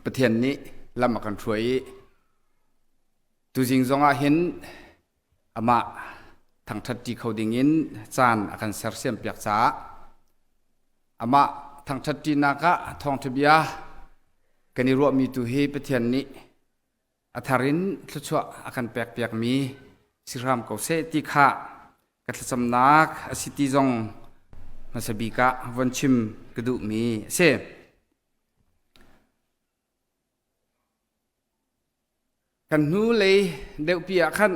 Pathian nih lam a kan hruai i tuzing zong ah hin amah thangṭhat ṭi kho dingin caan a kan sersiam piak caah amah thangṭhat ṭinak ah thawngṭha bia kan i ruahmi tu hi Pathian nih a thar in thluachuah a kan pekpiakmi si hram ko seh ti kha ka thlacamnak a si ti zong hmasa bik ah von chim ka duhmi a si. Kan hnulei deuhpi ah khan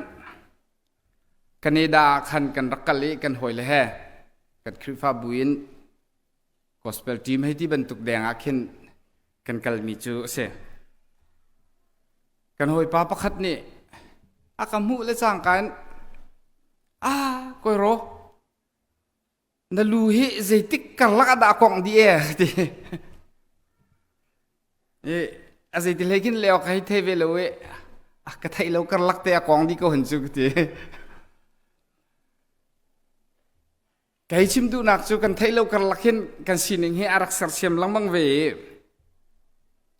Canada ah khan kan rak kal i kan hawile he kan Khrihfabu in gospel team hei ti bantuk deng ah khin kan kalmi cu a si. Kan hawipa pakhat nih a ka hmuh le cangka in ah koi ro na lu hi zeitik karlak ah dah kongh dih e ti i a zeiti hlei khin leo ka hei thei ve lo i ka theih lo karlak te a kong dih ko hin cu ka ti. Kei chim duhnak cu kan theih lo karlak hin kan sining hi a rak sersiam lengmang ve i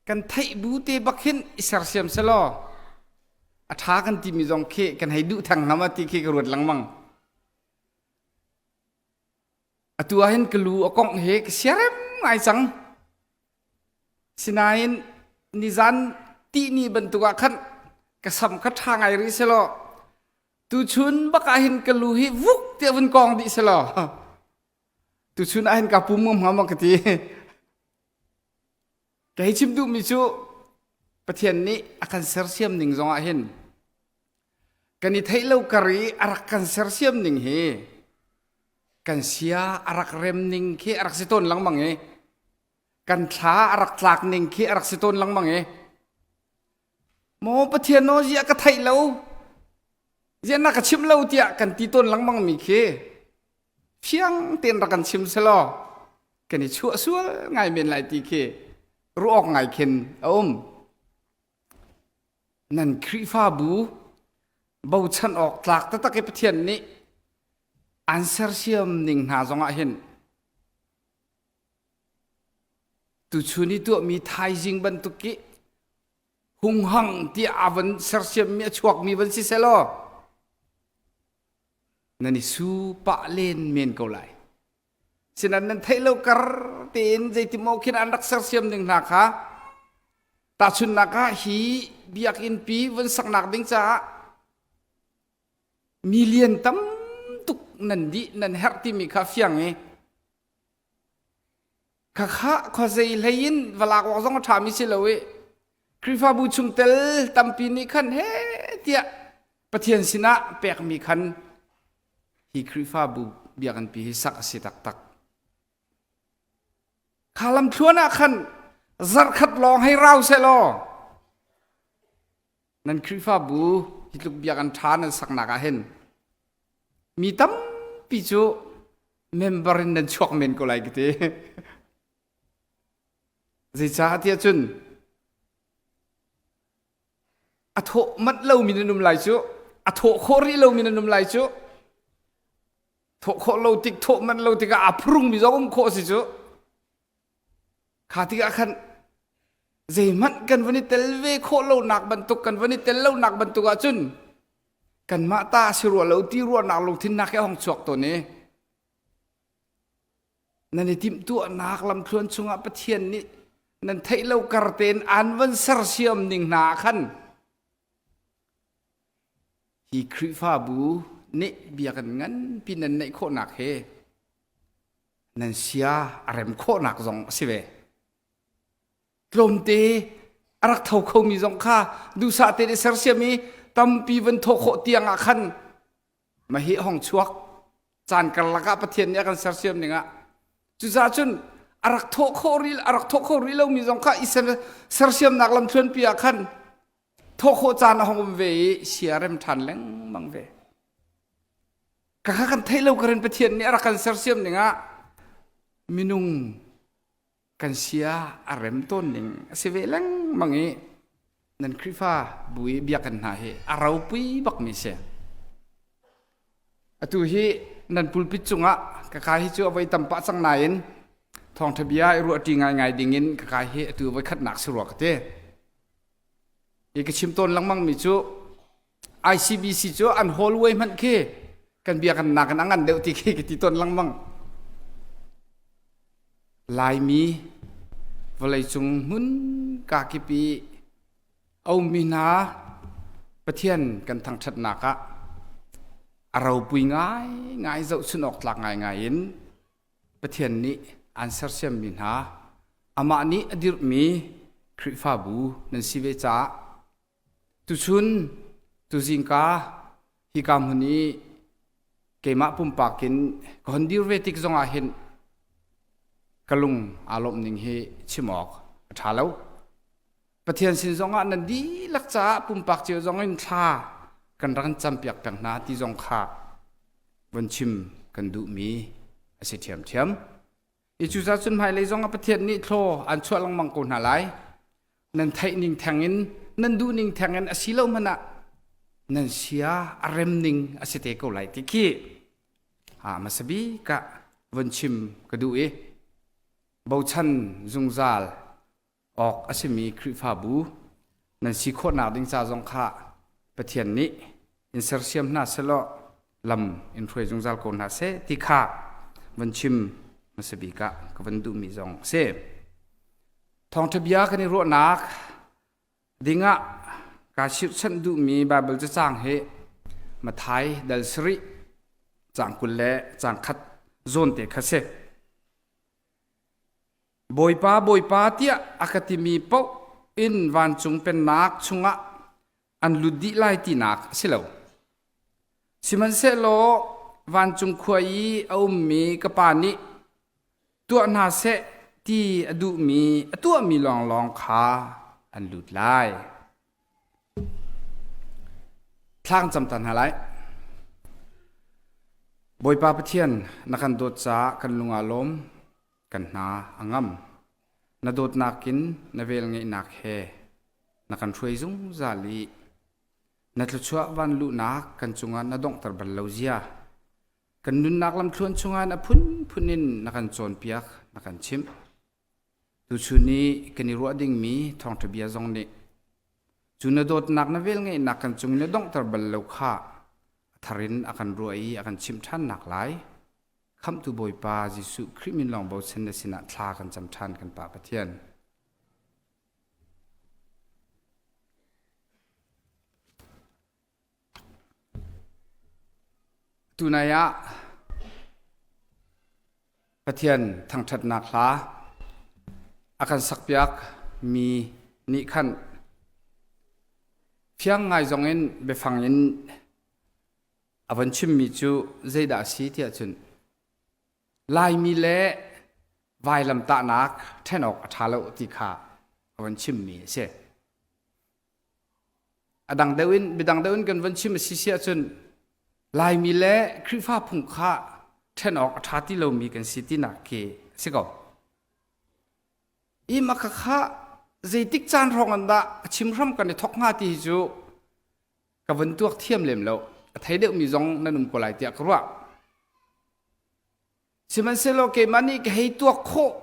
kan theih bu te bak hin i sersiam selaw a ṭha kan timi zong khi kan hei duh thang hnga ti khi ka ruat lengmang. Atu ah hin ka lu a kongh hi ka siarem ngai cang. Sinain nizan tihni bantuk ah khan ka sam kha ṭha ngai rih selaw Tuchun bak ah hin ka lu hi vuk tiah vun kong dih selaw. Tuchun ah hin ka pum ngam hnga ma ka ti. Ka hei chim duhmi cu Pathian nih a kan sersiam ning zong ah hin kan i theih lo kar i a rak kan sersiam ning hi kan sia a rak rem ning khi a rak si tawn lengmang i kan thla a rak tlak ning khi a rak si tawn lengmang i Maw Pathian aw ziah ka theih lo ziah na ka chim lo tiah kan ti tawn lengmang mi khi fiang tein rak kan chim selaw kan i chuah sual ngai men lai ti khi ruah awk ngai khin a um. Nan Khrihfabu bochan awk tlak taktak i Pathian nih an sersiam ning hna zongah hin Tuchun i tuahmi thaizing bantuk i hunghang tiah a van sersiammi a chuakmi van si selaw nan i su pah len men ko lai. Sinan nan theih lo kar tein zeitimaw khin an rak sersiam ding hna kha tahchunhnak ah hi biakinn pi vun saknak ding caah million tam tuk nan dih nan herh timi kha fiang i Khakha khuazei hlei in va lak awk zong a ṭhami si lo i Khrihfabu chungtel tampi nih khan he tiah Pathian sinah pekmi khan hi Khrihfabu biakinnpi hi sak a si taktak. Kha lamthluan ah khan zarhkhat lawng hei rau sehlaw nan Khrihfabu hi tluk biakinn ṭha nan saknak ah hin mi tampi cu member in nan chuak men ko lai ka ti. Zeicah tiah cun a thawh manh lomi nan um lai cu, a thawh khawh rih lomi nan um lai cu, thawh khawh lo tik, thawh manh lo tikah a phurungmi zong um khawh si cu. Kha tikah khan zeihmanh kan van i tel ve khawh lonak bantuk kan van i tel lonak bantuk ahcun kanmah ta si rua lo ti ruahnak lungthin nak he hong chuak tawn i nan i timhtuahnak lamthluan chungah Pathian nih nan theih lo kar tein an van sersiam ning hna ah khan hi Khrihfabu nih biakinn nganpi nan neih khawhnak he nan sia a rem khawhnak zong a si ve. Tlawmte a rak tho khomi zong kha duhsah tein i sersiam i tampi van thawh khawh tiang ah khan mahi hong chuak caan karlak ah Pathian nih a kan sersiam ning ah cucaah cun a rak thawh khawh rih a rak thawh kho rih lomi zong kha i sersiamnak lamthluanpi ah khan thawh khawh caan a hong um ve i sia rem ṭhan lengmang ve. Kha kan theih lo karin Pathian nih a rak kan sersiam ning ah minung kan sia a rem tawn ning a si ve lengmang i nan Khrihfa bu i biakinn hna hi a ropui bakmi si. Atu hi nan pulpit cungah ka kai hi cu a voi tam pah cang nain thawngṭha bia i ruahṭi ngaingai dingin ka kai hi atu voi khatnak si rua ka ti. I ka chim tawn lengmang mi cu ICBC cu an hallway hmanh khi kan biakinn nakin a ngan deuh ti khi ka ti tawn lengmang. Laimi vawleicung hmun kakip i a ummi hna Pathian kan thangṭhatnak ah a ropui ngaingai zohchun awk tlak ngaingai in Pathian nih aan sersiammi hna amah nih a dirhmi Khrihfabu nan si ve caah tuchun tuzingka hika hmun i keimah pumpak in ka hon dir ve tik zongah hin ka lung aa lawmh ning hi chim awk a ṭha lo. Pathian sin zongah nan dihlak caah pumpak cio zong in thla kan rak in campiak peng hna ti zong kha von chim kan duhmi a si ṭhiamṭhiam. I cucaah cun hmailei zong ah Pathian nih thlaw an chuah lengmang ko hna lai. Nan theih ning theng in, nan duh ning theng in a si lo hmanh ah nan sia a rem ning a si te ko lai ti khi a hmasa bik ah von chim ka duh i bochan zungzal awk a simi Khrihfabu nan si khawhnak ding ca zong kha Pathian nih in sersiam hna selaw lam in hruai zungzal ko hna seh ti kha van chim hmasa bik ah ka van duhmi zong a si. Thawngṭha bia kan i ruahnak dingah kaa chirhchanh duhmi Baibal cacang hi Mathai dal sarih caang 20 le caang khat zawn te kha si. Bawipa, Bawipa tiah a ka timi paoh in vancung pennak chungah an lut dih lai tinak a si lo. Sihmanhsehlaw vancung khua i a ummi ka Pa nih tuah hna seh ti a duhmi a tuahmi lawnglawng kha an lut lai. Thlang cam ta hna lai. Bawipa Pathian, na kan dawt caah kan lung aa lawm. Kan hna a ngam. Na dawtnak in na velngeihnak he na kan hruai zungzal i na thluachuah vanluhnak kan cungah na donghter bal lo zia. Kan nunnak lamthluan chungah na phunphun in na kan cawnpiak, na kan chimh. Tuchun i kan i ruah dingmi thawngṭha bia zong nih cu na dawtnak na velngeihnak kan cung in na donghter bal lo kha a thar in a kan ruah i a kan chimh ṭhannak lai. Khamhtu Bawipa Jesuh Khrih min lawng bochan na sinah thla kan cam ṭhan kan Pa Pathian. Tunai ah Pathian thangṭhatnak hla a kan sakpiak mi nih khan fiang ngai zong in biafang in A von chimmi cu zeidah a si tiah cun Laimi le vailamtahnak ṭhen awk a ṭha lo ti kha a von chimmi a si. A dang deuh in midang deuh in kan von chim a si si ahcun Laimi le Khrihfa phung kha ṭhen awk a ṭha ti lomi kan si tinak khi a si ko. I mah kha zeitik caan hrawng an dah a chim hram kan i thok hnga ti hi cu ka vun tuak thiam lem lo a thei deuhmi zong nan um ko lai tiah ka ruah sihmanhsehlaw keimah nih ka hei tuak khawh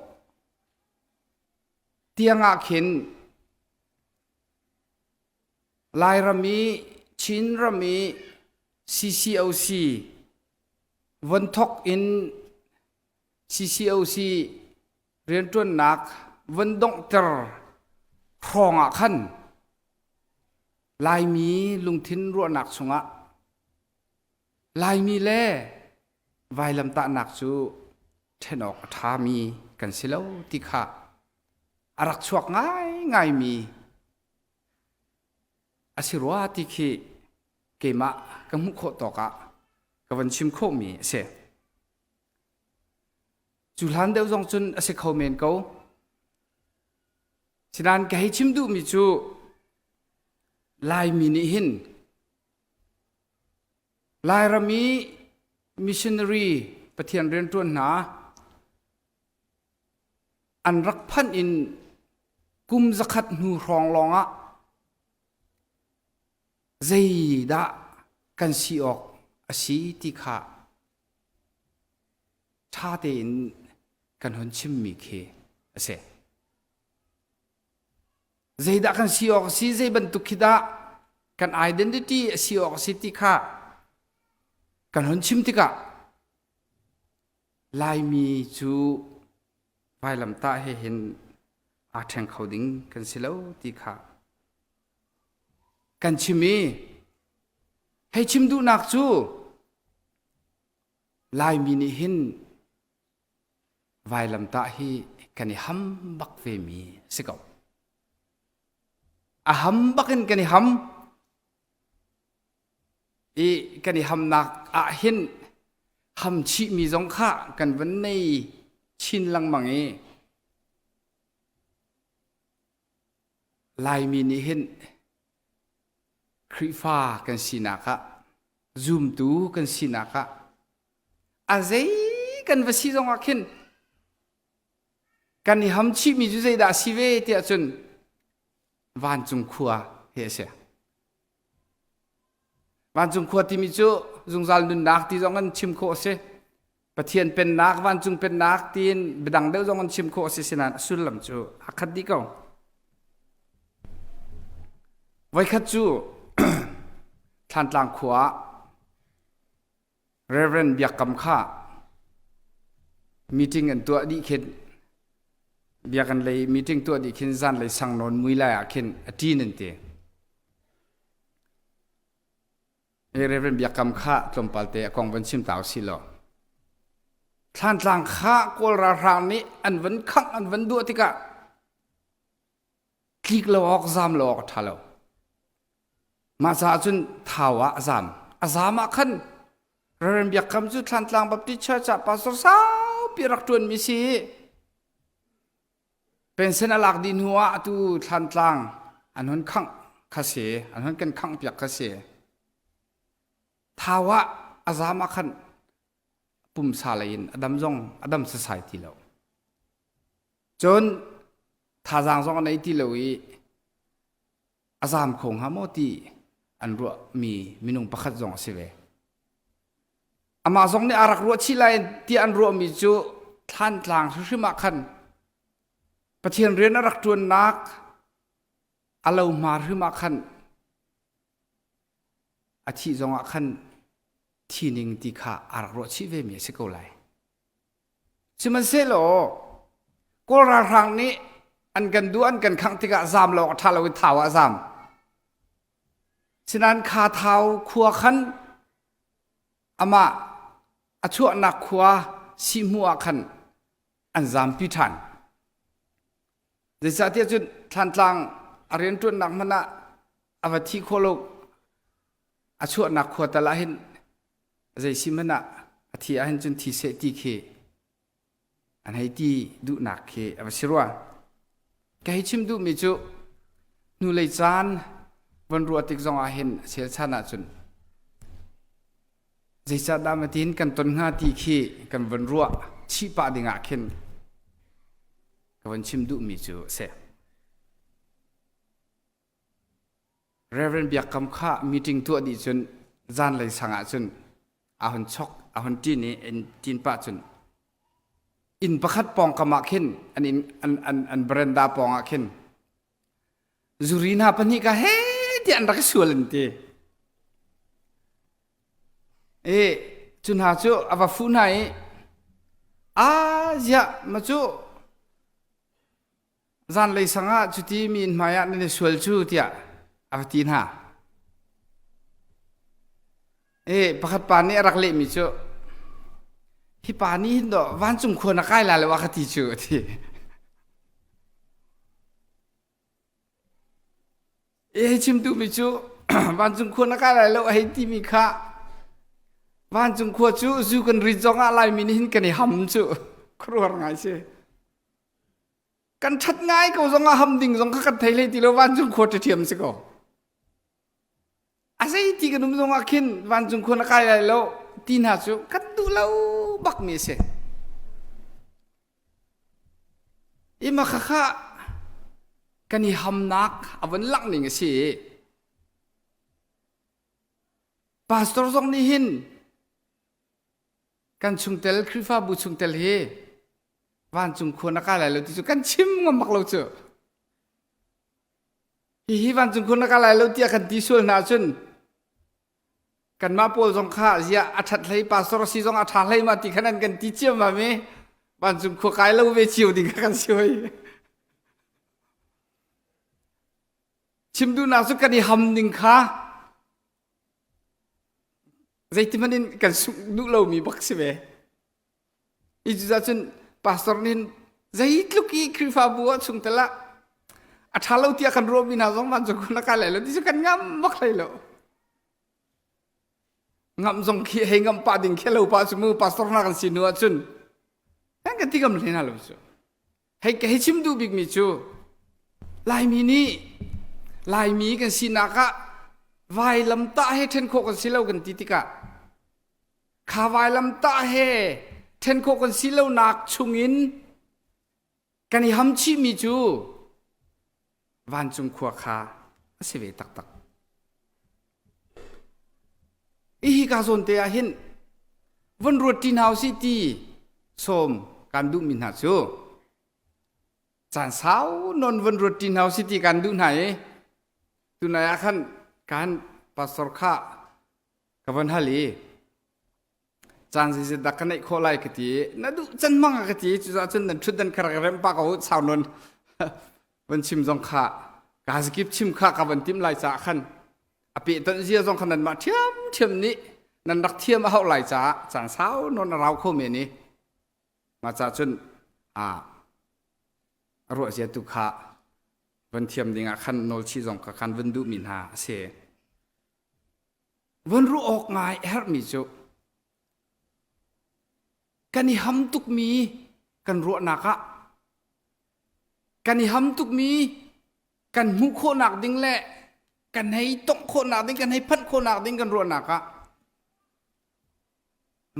tiang ah khin Lairam i Chinram i CCOC von thok in CCOC rianṭuannak von donghter hrawng ah khan Laimi lungthin ruahnak chungah Laimi le vailamtahnak cu ṭhen awk a ṭhami kan si lo ti kha a rak chuak ngaingaimi a si rua ti khi keimah ka hmuh khawh tawk ah ka van chim khawhmi a si. Cu hlan deuh zong cun a si kho men ko. Sinain ka hei chim duhmi cu Laimi nih hin Lairam i missionary Pathian rianṭuan hna an rak phanh in kum zakhat hnu hrawng lawngah zeidah kan si awk a si ti kha ṭha tein kan hun chimmi khi a si. Zeidah kan si awk a si, zei bantuk khi dah kan identity a si awk a si ti kha kan hun chim tikah Laimi cu vailamtah he hin aa ṭheng kho ding kan si lo ti kha kan chim i hei chim duhnak cu Laimi nih hin vailamtah hi kan i ham bak vemi a si ko. A ham bak in kan i ham i kan i hamnak ah hin ham chihmi zong kha kan van nei chin lengmang i Laimi nih hin Khrihfa kan sinak ah zumtu kan sinak ah a zei kan va si zong ah khin kan i ham chihmi cu zeidah a si ve tiah cun vancung khua hi a si. Vancung khua timi cu zungzal nunnak ti zong an chim khawh a si. Pathian pennak, vancung pennak tiin biadang deuh zong an chim khawh a si sinain a sullam cu a khat dih ko. Voikhat cu Thlantlang khua ah Reverend Biak Kam kha meeting an tuah dih khin biakinn lei meeting tuah dih khin zanlei sang nawn mui lai ah khin a ṭin an ti. Reverend Biak Kam kha tlawmpal te a kong van chim ta usih law. Thlantlang kha Kawl ralhrang nih an van khangh an van duah tikah tlik lo awk zam lo awk a ṭha lo. Mah caah cun thau ah a zam. A zam ah khan Reverend Biak Kam cu Thlantlang Baptist Church ah pastor saupi rak ṭuanmi si. Pension a lak dih hnu ah atu Thlantlang an hun khangh kha si, an hun kan khangh piak kha si. Thau ah a zam ah khan pumsa lei in a dam zong a dam sasai ti lo. Cun thazaang zong a nei ti lo i a zaam kho hnga maw ti an ruahmi minung pakhat zong a si ve. Amah zong nih a rak ruah chih lai tiah an ruahmi cu Thlantlang hrimhrim ah khan Pathian rian a rak ṭuannak a lohma hrim ah khan a thih zong ah khan thi ning ti kha a rak ruah chih vemi a si ko lai. Sihmanhsehlaw Kawl ralhrang nih an kan duh an kan khangh tikah zaam lo a ṭha lo i thau ah a zaam. Sinain kha thau khua khan amah a chuahnak khua sihhmuh ah khan an zaampi ṭhan. Zeicahtiah cun Thlantlang a rianṭuannak hmanh ah a va thi khawh lo a chuahnak khua tal ah hin zei si hmanh ah a thi ahhin cun thi seh ti khi an hei ti duhnak khi a va si rua. Ka hei chim duhmi cu hnulei caan von ruah tik zong ah hin a chelchan ahcun zeicahdah matin kan ton hnga ti khi kan von ruah chih pah ding ah khin ka von chim duhmi cu a si. Reverend Biak Kam kha meeting tuah dih cun zanlei sang ah cun a hun chok a hun ṭin i in ṭin pah cun inn pakhat pawngkam ah khin an inn an an an veranda pawng ah khin zuri hna pahnih ka he tiah an rak i sual an ti. I cu hna cu a va fuh hna i a ziah ma cu Zanlei sang ah cuti mi inn hmai ah nan i sual cu tiah a va ti hna. E pakhat pa nih a rak lehmi cu hi pa nih hin dawh vancung khua na kai lai lo a ka ti cu a ti. E hei chim duhmi cu vancung khua na kai lai lo a hei timi kha vancung khua cu zu kan rit zong ah Laimi nih hin kan i ham cu khuaruahhar ngai si. Kan ṭhat ngai ko zong ah ham ding zong kha kan thei hlei ti lo vancung khua ṭhiam si ko. A zei ti kan um zong ah khin vancung khua na kai lai lo ti hna cu kan duh lo bak mi a si. Ima kha kha kan i hamnak a von langh ning a si i pastor zong nih hin kan chungtel Khrihfabu chungtel hi vancung khua na kai lai lo ti cu kan chim ngam bak lo cu. Hihi vancung khua na ka lai lo tiah kan ti sual hna ahcun kanmah pawl zong kha ziah a ṭhat hlei pastor si zong a ṭha hlei ma ti khan an kan ti ciam ma mi vancung khua kai lo ve cio ding kha kan si hoi. Chim duhnak cu kan i ham ning kha zeitihmanh in kan sungh duh lomi bak si ve. I cucun pastor nih zeitluk i Khrihfabu ah chungtel ah a ṭha lo tiah kan ruahmi hna zong vancung khua na kai lai lo ti cu kan ngamh bak hlei lo. Ngamh zong khi hei ngamh pah ding khi lo pah cu mu pastor hna kan si hnu ahcun kan kan ti ngam hlei hna lo cu. Hei ka hei chim duh bikmi cu Laimi nih Laimi kan sinak ah vailamtah he ṭhen khawh kan si lo kan ti tikah kha vailamtah he ṭhen khawh kan si lonak chungin kan i ham chihmi cu vancung khua kha a si ve taktak. Hi ka zawn te ah hin von ruat ṭi hna usih ti sawm kan duhmi hna cu caan sau non von ruat ṭi hna usih ti kan duh hna i tunai ah khan kan pastor kha ka von hal i caan zeizat dah ka neih khawh lai ka ti na duh can mang ka ti cucaah cun nan ṭhut dan kha rak rem pa ko sau non van chim zong kha ka zakip chim kha ka van tim lai caah khan a pehtonh zia zong kha nanmah ṭhiamṭhiam nih nan rak thiam a hauh lai caah caan sau nawn a rau kho men i mah caah cun a ruah zia tu kha van thiam dingah khan nawl chih zong kha khan van duhmi hna a si. Van ruah awk ngai a herhmi cu kan i ham tukmi kan ruahnak ah kan i ham tukmi kan hmuh khawhnak ding le kan hei tongh khawhnak ding kan hei phanh khawhnak ding kan ruahnak ah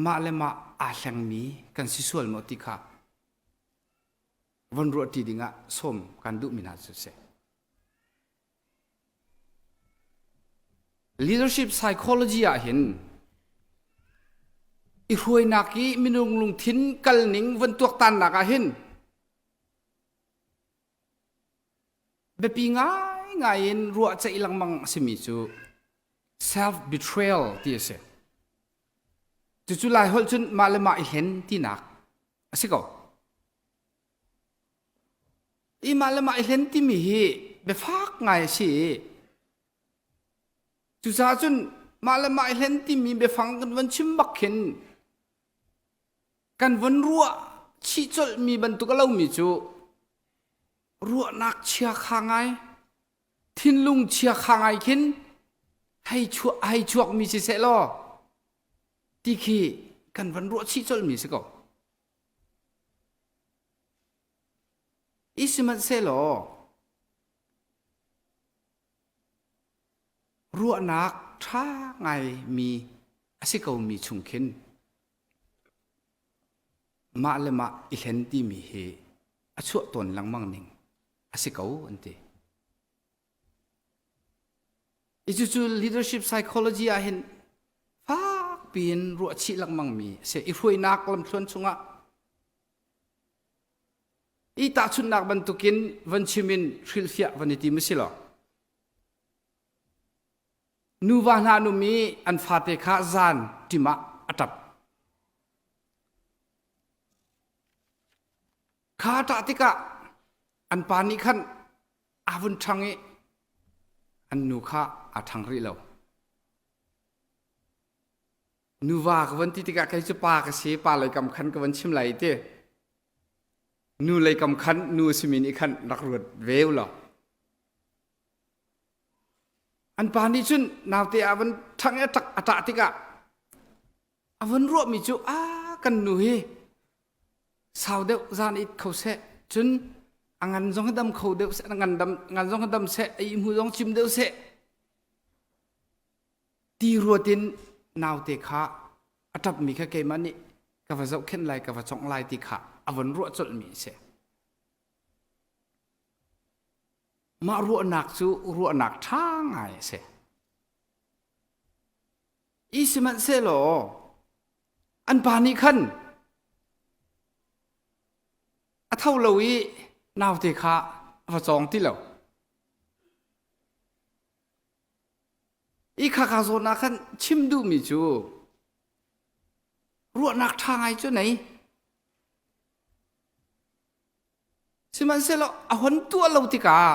mah le mah aa hlengmi kan si sual maw ti kha von ruah ṭi dingah sawm kan duhmi hna cu si. Leadership psychology ah hin i hruainak i minung lungthin kalning von tuaktannak ah hin biapi ngaingai in ruahceih lengmang a simi cu self betrayal ti a si. Cucu Lai holh cun mah le mah i hlen tinak a si ko. I mah le mah i hlen timi hi biafak ngai a si i cucaah cun mah le mah i hlen timi biafang kan von chim bak khin kan von ruah chih colhmi bantuk a lomi cu ruahnak chiakha ngai thinlung chiakha ngai khin hei chuah hei chuakmi si seh law ti khi kan van ruah chih colhmi si ko. I sihmanhsehlaw ruahnak ṭha ngaimi a si komi chung khin mah le mah i hlen timi hi a chuah tawn lengmang ning a si ko an ti. I cucu leadership psychology ah hin fak piin ruah chih lengmangmi a si. I hruainak lamthluan chungah i tahchunhnak bantukin van chim in hrilhfiah van i tim a si lo. Nuva hna num i an fate kha zan ṭim ah a ṭap. Kha ṭah tikah an pa nih khan aa vun ṭhang i an nu kha aa ṭhang rih lo. Nuva ka von ti tikah kei cu pa ka si, pa lei kam khan ka von chim lai ti. Nu lei kam khan nu a simi nih khan rak ruat ve u law. An pa nih cun naute a von ṭhang i a ṭak a ṭah tikah a von ruahmi cu a kan nu hi sau deuh zan it kho seh cun a ngan zong hi dam kho deuh seh a ngan dam ngan zong hi dam seh a ihmu zong cim deuh seh ti ruat in naute kha a ṭapmi kha keimah nih ka va zohkhenh lai ka va congh lai ti kha a von ruah colhmi a si. Mah ruahnak cu ruahnak ṭha ngai a si. I sihmanhsehlaw an pa nih khan a tho lo i naute kha a va cawng ti lo. I khaka zawn ah khan chim duhmi cu ruahnak ṭha ngai cu nei. Sihmanhsehlaw a hon tuah lo tikah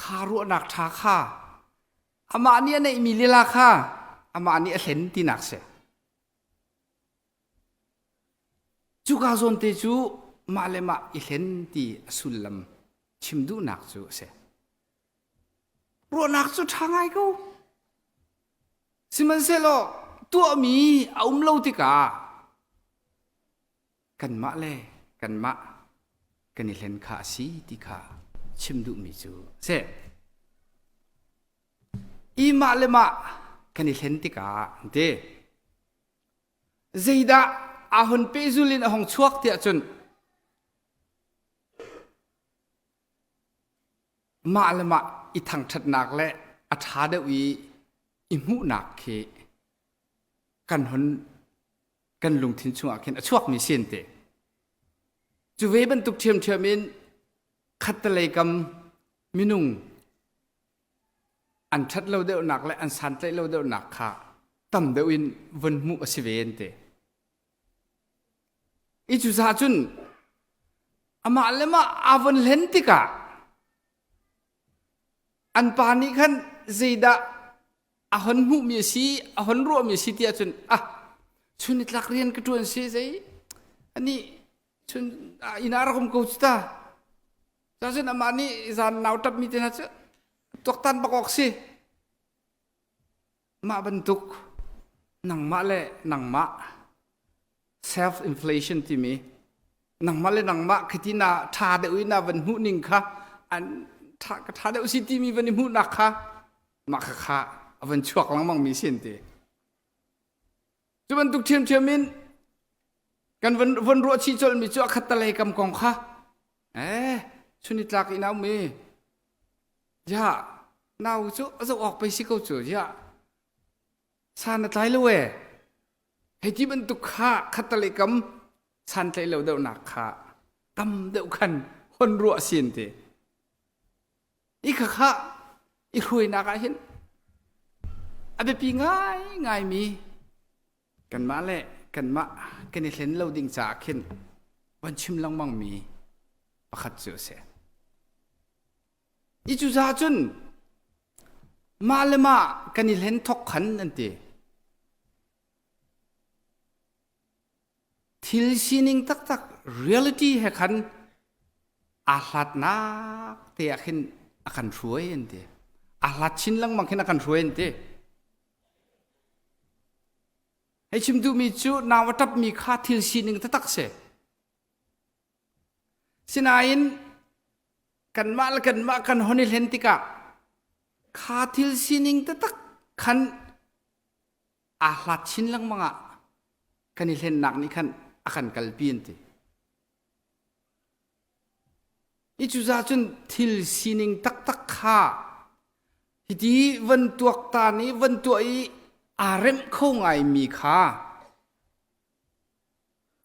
kha ruahnak ṭha kha amah nih a neihmi lila kha amah nih a hlen tinak si. Cuka zawnte cu mah le mah i hlen ti a sullam chim duhnak cu a si. Ruahnak cu ṭha ngai ko. Sihmanhsehlaw tuahmi a um lo tikah kanmah le kanmah kan i hlen kha a si ti kha chim duhmi cu a si. I mah le mah kan i hlen tikah an ti. Zeidah aa hun pehzul in a hung chuak tiah cun mah le mah i thangṭhatnak le a ṭha deuh i i hmuhnak khi kan hun kan lungthin chungah khin a chuakmi si an ti. Cu ve bantuk ṭhiamṭhiam in khattelei kam minung an ṭhat lo deuhnak le an santlaih lo deuhnak kha tam deuh in vun hmuh a si ve an ti. I cucaah cun amah le mah aa von hlen tikah an pa nih khan zeidah a hon hmuhmi a si a hon ruahmi a si tiah cun ah chun nitlak rian ka ṭuan si zei anih chun inn ah rak um ko cu ta cun amah nih zan nau ṭapmi te hna cu tuaktan bak awk si Mah bantuk nangmah le nangmah self inflation timi nangmah le nangmah khiti na ṭha deuh i na van hmuh ning kha an ṭha ka ṭha deuh si timi van i hmuhnak kha mah kha kha a van chuak lengmang mi sin ti. Cu bantuk ṭhiamṭhiam in kan van van ruah chih colh mi cu a khattalei kam kong kha eh chunitlak in a um i Ya, nau cu a zoh awk pei si ko cu. Ya, san a tlai lo ee. Hei ti bantuk kha khattalei kam san tlaih lo deuhnak kha tam deuh khan hon ruah sin ti. I kha kha i hruainak ah hin a biapi ngai ngaimi kanmah le kanmah kan i hlen lo ding caah khin van chim lengmang mi pakhat cu a si. I cucaah cun mah le mah kan i hlen thok khan an ti. Thil sining taktak reality he khan aa hlatnak te ah khin a kan hruai an ti. Aa hlat chin lengmang khin a kan hruai an ti. Hei chim duhmi cu nau a ṭapmi kha thil sining taktak si. Sinain kanmah le kanmah kan hon i hlen tikah kha thil sining taktak khan aa hlat chin lengmang ah kan i hlennak nih khan a kan kalpi an ti. I cucaah cun thil sining taktak kha hiti van tuaktan i van tuah i aa remh kho ngaimi kha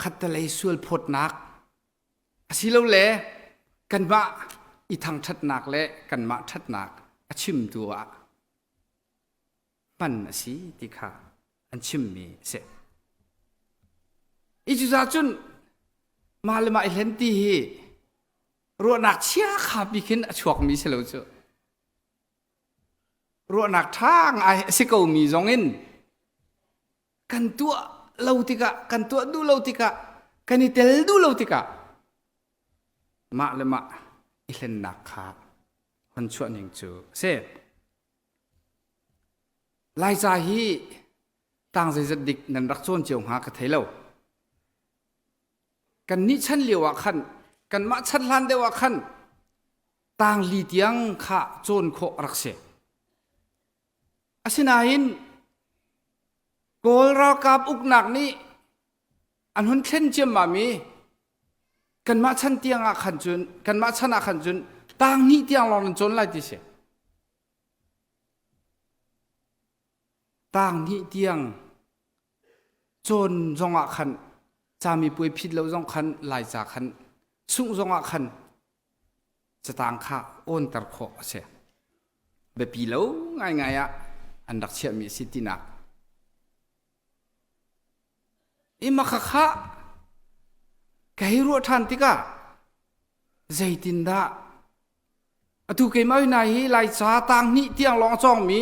khattelei sualphawtnak asilole kanmah i thangṭhatnak le kanmah ṭhatnak a chimtu ah hman a si ti kha an chimmi a si. I cucaah cun mah le mah i hlen ti hi ruahnak chia kha pi khin a chuakmi si lo cu. Ruahnak ṭha ngai a si komi zong in kan tuah lo tikah kan tuah duh lo tikah kan i tel duh lo tikah mah le mah i hlennak kha hon chuah ning cu a si. Laica hi tang zeizat dik nan rak cawn cio hnga ka thei lo. Kan nih chan lio ah khan kanmah chan hlan deuh ah khan tang li tiang kha cawn khawh a rak si. Asinain Kawl ralkap uknak nih an hun thlen ciammam i kanmah chan tiang ah khan cun kanmah chan ah khan cun tang hnih tiang lawng nan cawn lai ti si. Tang hnih tiang cawn zong ah khan camipuai phit lo zong khan Laica khan sungh zong ah khan catang kha awnter khawh a si. Biapi lo ngaingai ah an rak chiahmi a si tinak. I makhakha ka hei ruah ṭhan tikah zeitindah atu keimah hna hi Laica tang hnih tiang lawng a cawngmi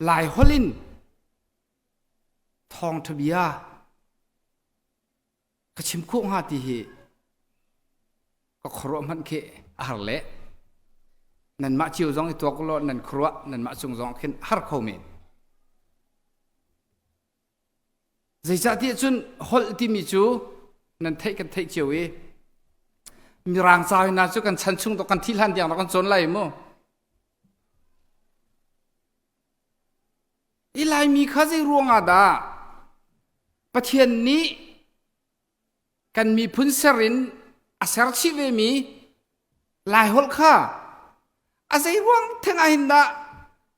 Lai holh in thawngṭha bia ka chim khawh hnga ti hi ka khuaruah hmanh khi a har le nanmah cio zong i tuak law nan khuaruah nanmah cung zong khin har kho men. Zeicahtiah cun holh timi cu nan theih kan theih cio i Mirang ca hna cu kan chan chung kan thih hlan tiang kan cawn lai mu. I Laimi kha zei ruangah dah Pathian nih kan miphun ser in a ser chih vemi Laiholh kha a zei ruang theng ah hin dah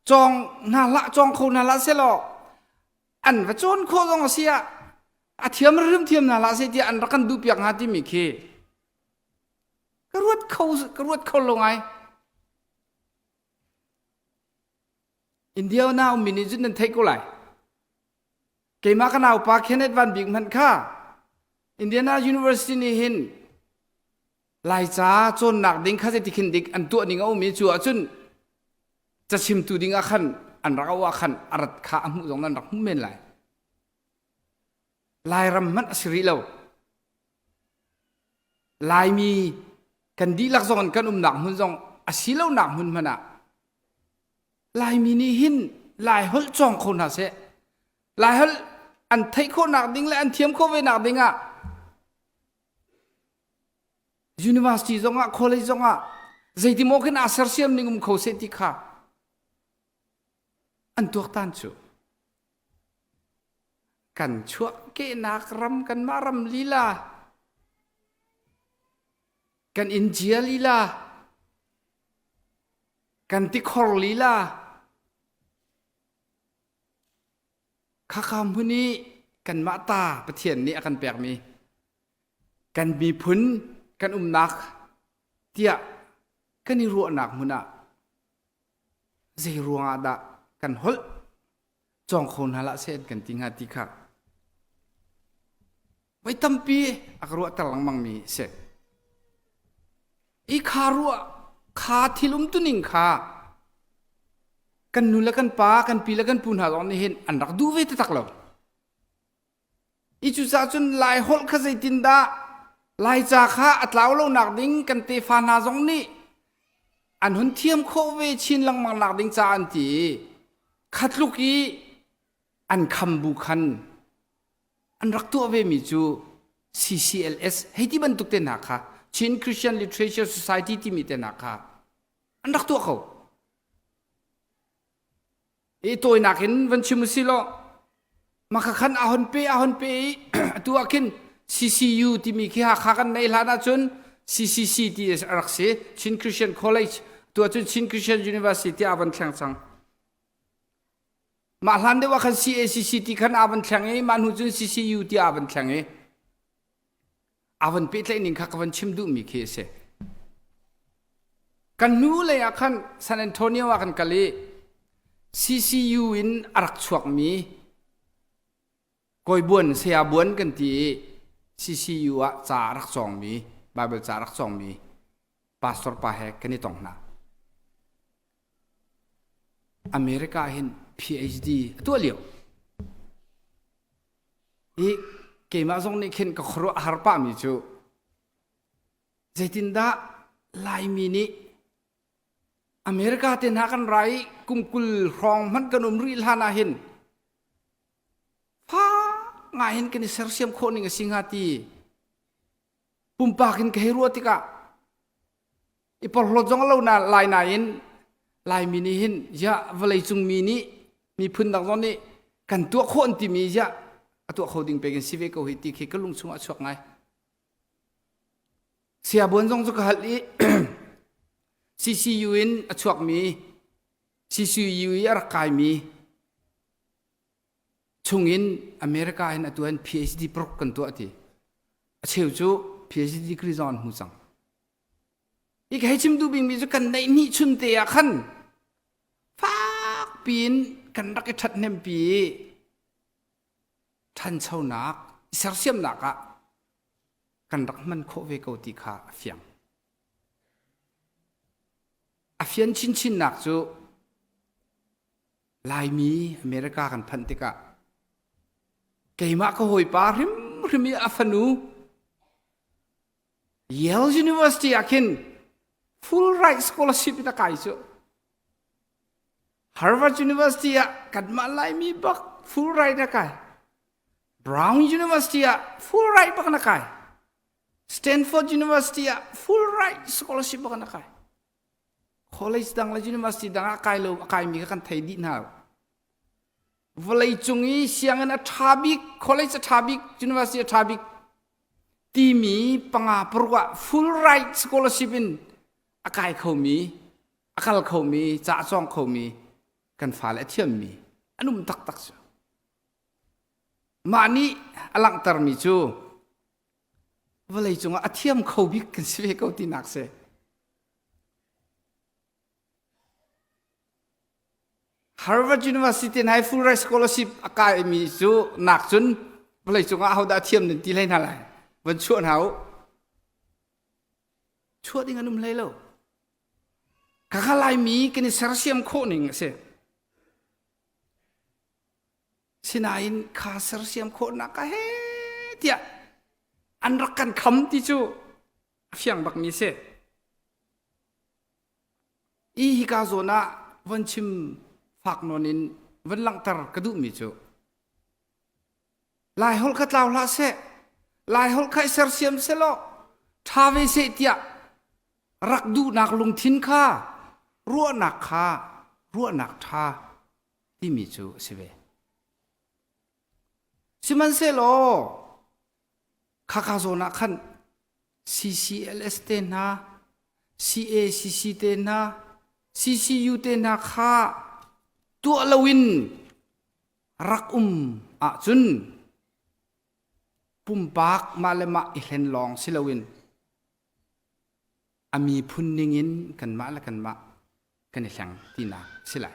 cawng hna hlah cawng kho hna hlah sehlaw an va cawn khawh zong a si ah a thiam hrim thiam hna hlah seh tiah an rak kan duhpiak hnga timi khi ka ruat kho ka ruat kho lo ngai. India na ummi nih cun nan theih ko lai. Keimah ka naupa Kenneth Van Bik hmanh kha Indiana University nih hin Laica cawnnak ding kha zeiti khin dik an tuah ning a um i cu ahcun cachimtu ding ah khan an rak auh ah khan a rat kha a hmuh zong nan rak hmuh men lai. Lairam hmanh a si rih lo. Laimi kan dihlak zong in kan umnak hmun zong a si lonak hmun hmanh ah Laimi nih hin Laiholh cawng kho hna seh. Laiholh an theih khawhnak ding le an thiam khawh ve nak ding ah university zong ah college zong ah zeiti maw khin aa sersiam ning um kho seh ti kha an tuaktan cu kan chuahkehnak ram kanmah ram lila kan inn cia lila kan tikhor lila khakha hmun i kanmah ta Pathian nih a kan pekmi kan miphun kan umnak tiah kan i ruahnak hmun ah zei ruangah dah kan holh cawng kho hna hlah seh kan ti hnga ti kha voi tampi a ka ruahter lengmang mi si. I kha ruah kha thil umtuning kha kan nu le kan pa kan pi le kan pu hna zong nih hin an rak duh ve taktak lo. I cucaah cun Lai holh kha zeitindah Laica kha a tlau lonak ding kan tefa hna zong nih an hun thiam khawh ve chin lengmang nak ding ca an ti i kha tluk i an kham bu khan an rak tuah vemi cu CCLS hei ti bantuk te hna kha Chin Christian Literature Society timi te hna kha an rak tuah ko. I tawinak in van chim usih law maka khan a hon pe a hon pe i atu ah khin CCU timi khi Hakha kan neih hlan ahcun CCC ti a rak si Chin Christian College tu ahcun Chin Christian University a van thleng cang. Mah hlan deuh ah khan CACC ti khan a van thleng i mah hnu cun CCU ti a van thleng i a van pehtlaih ning kha ka van chim duhmi khi a si. Kan hnu lei ah khan San Antonio ah kan kal i CCU in a rak chuakmi Kawi Buan Saya Buan kan ti i CCU ah ca a rak cawngmi Bible ca a rak cawngmi pastor pa he kan i tong hna. America hin PhD a tuah lio. I keimah zong nih khin ka khuaruah a har pahmi cu zeitindah Laimi nih America te hna kan ra i kum 20 hrawng hmanh kan um rih hlan ah hin fa ngai hin kan i sersiam khawh ning a si hnga ti pumpak in ka hei ruah tikah i porhlawt zong lo na lai nain Laimi nih hin ziah vawleicung mi nih miphun dang zong nih kan tuah khawh an timi ziah a tuah kho ding pek in si ve ko hi ti khi ka lung chungah a chuak ngai. Siabuan zong cu ka hal i CCU in a chuakmi CCU i a rak kaimi chungin America in atu an PhD prok kan tuah ti. A cheu cu PhD degree zong an hmu cang. I ka hei chim duh bikmi cu kan neih hnih chun te ah khan fak piin kan rak i ṭhathnempi i ṭhanchonak i sersiamnak ah kan rak hman khawh ve ko ti kha a fiang. A fian chinchinnak cu Laimi America kan phanh tikah keimah ka hawipa hrimhrim i a fanu Yale University ah khin full right scholarship in a kai cu. Harvard University ah kanmah Laimi bak full right a kai. Brown University ah full right bak na kai. Stanford University ah full right scholarship bak na kai. College dang le university dang ah kai lo a kaimi kha kan thei dih hna. Vawlei cung i sianginn a ṭha bik, college a ṭha bik, university a ṭha bik timi panga paruk ah full right scholarship in a kai khomi, a kal khomi, ca a cawng khomi kan fale a thiammi an um taktak cu. Mah nih a langhtermi cu vawlei cungah a thiam kho bik kan si ve ko tinak si. Harvard University in high full right scholarship a kaimi cu nak cun vawlei cungah ahodah a thiam nan ti hlei hna lai. Van chuah hna u. Chuah ding an um hlei lo. Kaka Laimi kan i sersiam khawh ning a si. Sinain kha sersiam khawhnak ka he tiah an rak kan kham ti cu a fiang bakmi a si. I hika zawn ah von chim fak nawn in von langhter ka duhmi cu Laiholh kha tlau hlah seh, Laiholh kha i sersiam selaw ṭha ve seh tiah rak duhnak lungthin kha ruahnak kha ruahnak ṭha timi cu a si ve. Sihmanhsehlaw khaka zawn ah khan CCLS te hna, CACC te hna, CCU te hna kha tuah loin rak um ahcun pumpak mah le mah i hlen lawng si loin a miphun ningin kanmah le kanmah kan i hleng tinak si lai.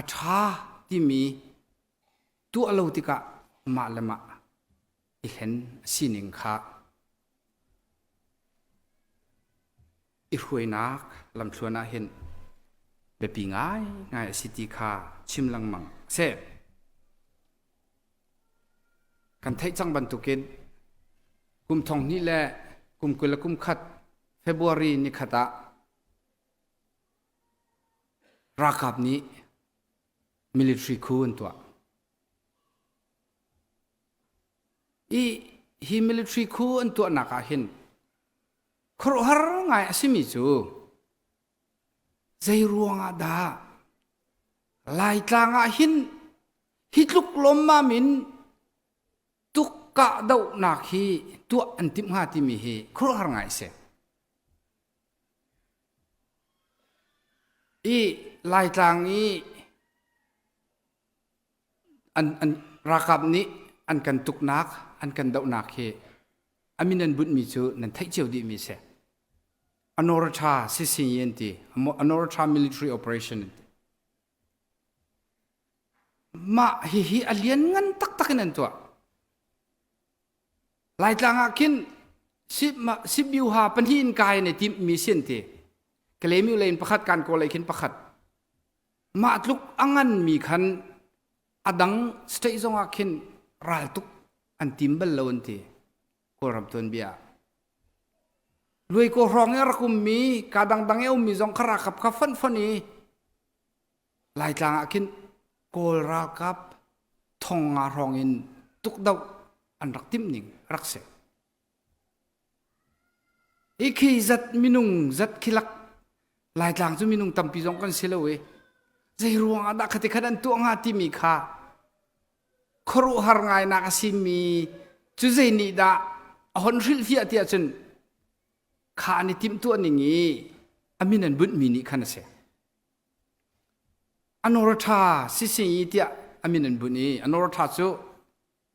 A ṭha timi tuah lo tikah mah le mah i hlen a sining kha i hruainak lamthluan ah hin biapi ngaingai a si ti kha chim lengmang a si. Kan theih cang bantukin kum thong hnih le kum 20 le kum khat February ni khat ah ralkap nih military coup an tuah. I hi military coup an tuahnak ah hin khuaruahhar ngai a simi cu zei ruangah dah Laitlang ah hin hi tluk lawmmam in tuk kahdohnak hi tuah an timh hnga timi hi khuaruahhar ngai a si. I Laitlang i an, an ralkap nih an kan tuknak, an kan dohnak hi a min an bunhmi cu nan theih cio dihmi a si. Anortha sisinyi an ti. Anortha military operation an ti. Mah hihi a lianngan taktak in an tuah. Laitlang ah khin Sibbiuha pahnih in kai an i timhmi si an ti. Kalemiu lei in pakhat, Kankaw lei khin pakhat. Mah tluk a nganmi khan a dang state zong ah khin raltuk an tim bal lo an ti. Kawlram tuanbia ah. Luaikaw hrawng i a rak ummi, ka dangdang i a ummi zong kha ralkap kha fonh fonh i Laitlang ah khin Kawl ralkap thong nga hrawng in tukdoh an rak timh ning rak si. I khi zat minung zat khi lak Laitlang cu minung tampi zong kan si lo i zei ruang ah dah khati khan an tuah hnga timi kha khuaruahhar ngainak a simi cu zei nih dah a hon hrilhfiah tiah cun kha an i timhtuah ning i a min an bunhmi nih khan a si. Anortha sisingi tiah a min an bunh i Anortha cu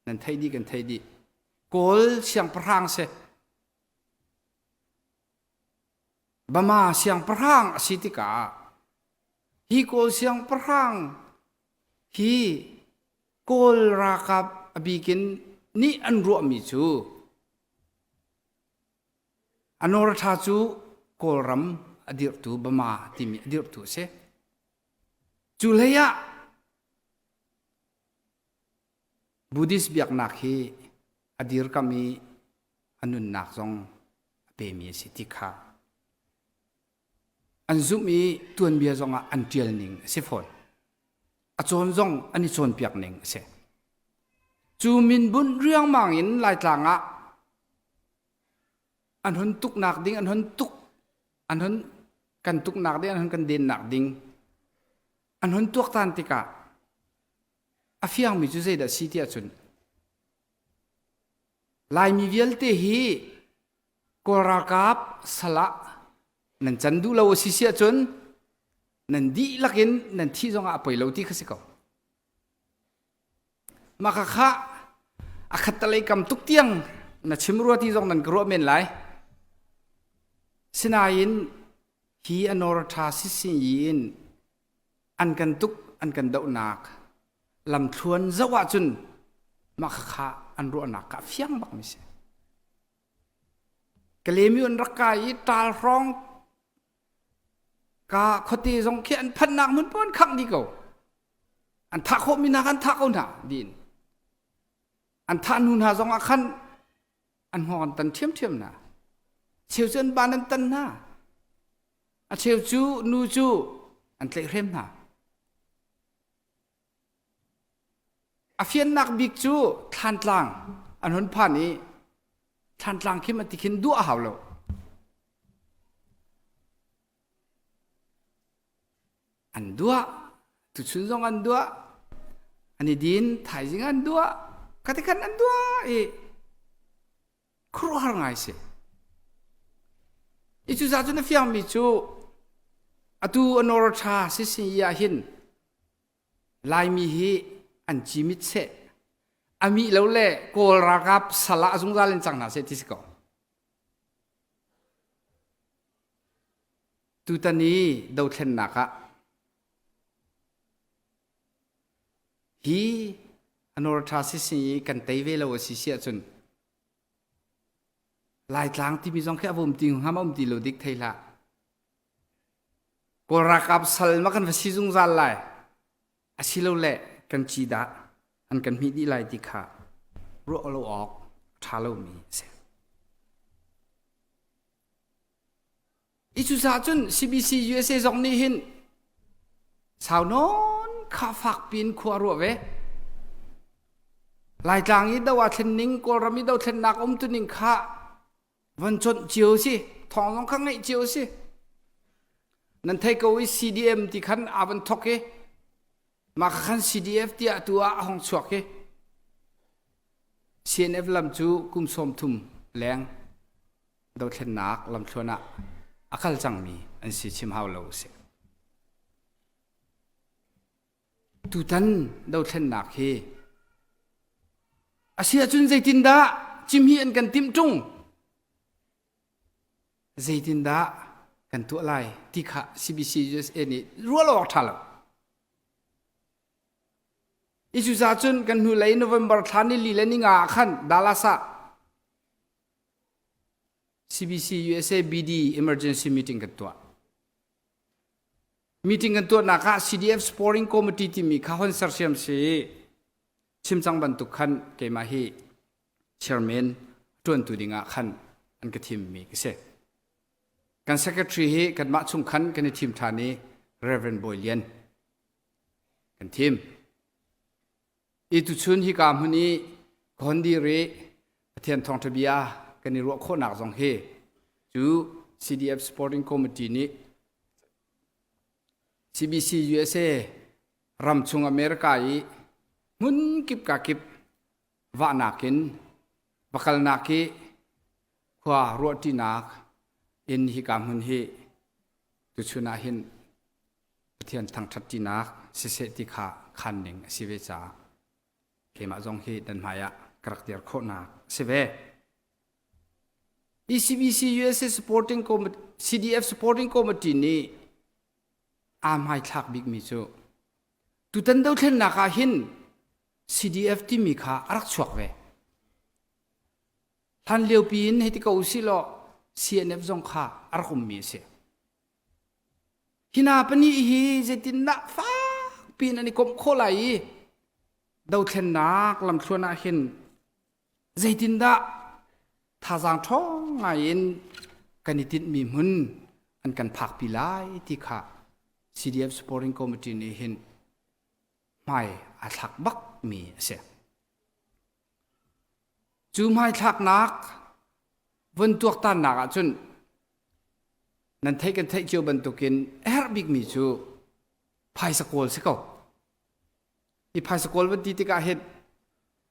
nan theih dih kan theih dih. Kawl siangpahrang si. Bama siangpahrang a si tikah hi Kawl siangpahrang hi Kawl ralkap a bikin nih an ruahmi cu Anawratha cu Kawlram a dirhtu Bama timi a dirhtu a si. Cu hlei ah Buddhist biaknak hi a dirkamh i a nunnak zong a pemi a si ti kha an zumh i tuanbia zongah an ṭial ning a si fawn. A cawn zong an i cawnpiak ning a si. Cu min bunh riangmang in Laitlang ah an hun tuknak ding, an hun tuk, an hun kan tuknak ding, an hun kan dennak ding, an hun tuaktan tikah a fiangmi cu zeidah si tiah cun Laimi vialte hi Kawl ralkap sal ah nan can duh lo a si si ahcun nan dihlak in nan thih zongah a poi lo ti kha si ko. Mah kha kha a khattalei kam tuk tiang na chim rua ti zong nan ka ruah men lai. Sinain hi a nawr ṭha sisin in an kan tuk an kan dohnak lamthluan zoh ahcun mah khakha an ruahnak ka fiang bak mi si. Kalemi an rak kai i ṭal hrawng ka khuate zong khi an phannak hmun pawn khangh dih ko. An thah khawhmi hna kha an thah ko hna diin. An thah hnu hna zong ah khan an hngawng an tan ṭhiamṭhiam hna. Cheu cu an ban an tan hna. A cheu cu nu cu an tlaihhrem hna. A fiannak bik cu Thlantlang an hun phan i Thlantlang khim a ti khin duah a hau lo. An duah, tuchun zong an duah, an i din, thaizing an duah, khatikhan an duah i khuaruahhar ngai si. I cucaah cun a fiangmi cu atu a nawr ṭha sisin i ah hin Laimi hi an cimit seh a mih lo le Kawl ralkap sal ah a zungzal in cang hna seh ti si ko. Tutan i dothlennak ah hi a nawr ṭha sisin i kan tei ve lo a si si ahcun Laitlang timi zong khi a um ti hnga ma um ti lo dik thei hlah. Kawl ralkap sal ma kan va si zungzal lai. Asilole kan ci dah an kan hmih dih lai ti kha ruah lo awk ṭha lomi a si. I cucaah cun CBC USA zong nih hin sau nawn kha fak piin khua ruah ve. Laitlang i do ah thlen ning, Kawlram i dothlennak umtuning kha von chawnh cio si, thawng zong kha ngeih cio si. Nan thei ko i CDM ti khan aa van thok i mah khan CDF tiah tu ah a hong chuak i CNF lam cu kum 30 leng dothlennak lamthluan ah a kal cangmi an si chim hau lo si. Tutan dothlennak hi a si ahcun zeitindah cimhi an kan timh ṭung? Zeitindah kan tuah lai ti kha CBC USA nih ruah lo awk ṭha lo. I cucaah cun kan hnulei November thla ni li le ni nga ah khan Dallas ah CBC USA BD emergency meeting kan tuah. Meeting kan tuahnak ah CDF Supporting Committee timi kha hon sersiam si chim cang bantuk khan keimah hi chairman ṭuantu dingah khan an ka thimmi ka si. Kan secretary hi kanmah chung khan kan i thim ṭhan i Reverend Bawi Lian kan thim. I tuchun hika hmun i ka hon dir i Pathian thawngṭha bia kan i ruah khawhnak zong hi cu CDF Supporting Committee nih CBC USA ramchung America i hmun kip ka kip vahnak in va kalnak i khua ruahṭinak in hika hmun hi tuchun ah hin Pathian thangṭhatṭinak siseh ti kha khan ning a si ve caah keimah zong hi nan hmai ah ka rak dir khawhnak a si ve. ECBC USA Supporting Committee, CDF Supporting Committee nih aa hmaithlak bikmi cu tutan dothlennak ah hin CDF timi kha a rak chuak ve. Hlan liopi in hei ti ko usih law CNF zong kha a rak ummi a si. Hi hna pahnih hi zeitindah fakpi in an i komh khawh lai i dothlennak lamthluan ah hin zeitindah thazaang ṭhawng ngai in kan i tinhmi hmun an kan phakpi lai ti kha CDF Supporting Committee nih hin hmai aa thlak bakmi a si. Cu hmaithlaknak vun tuaktannak ahcun nan theih kan theih cio bantukin a herh bikmi cu phaisa kawl si ko. Hi phaisa kawl van ti tikah hin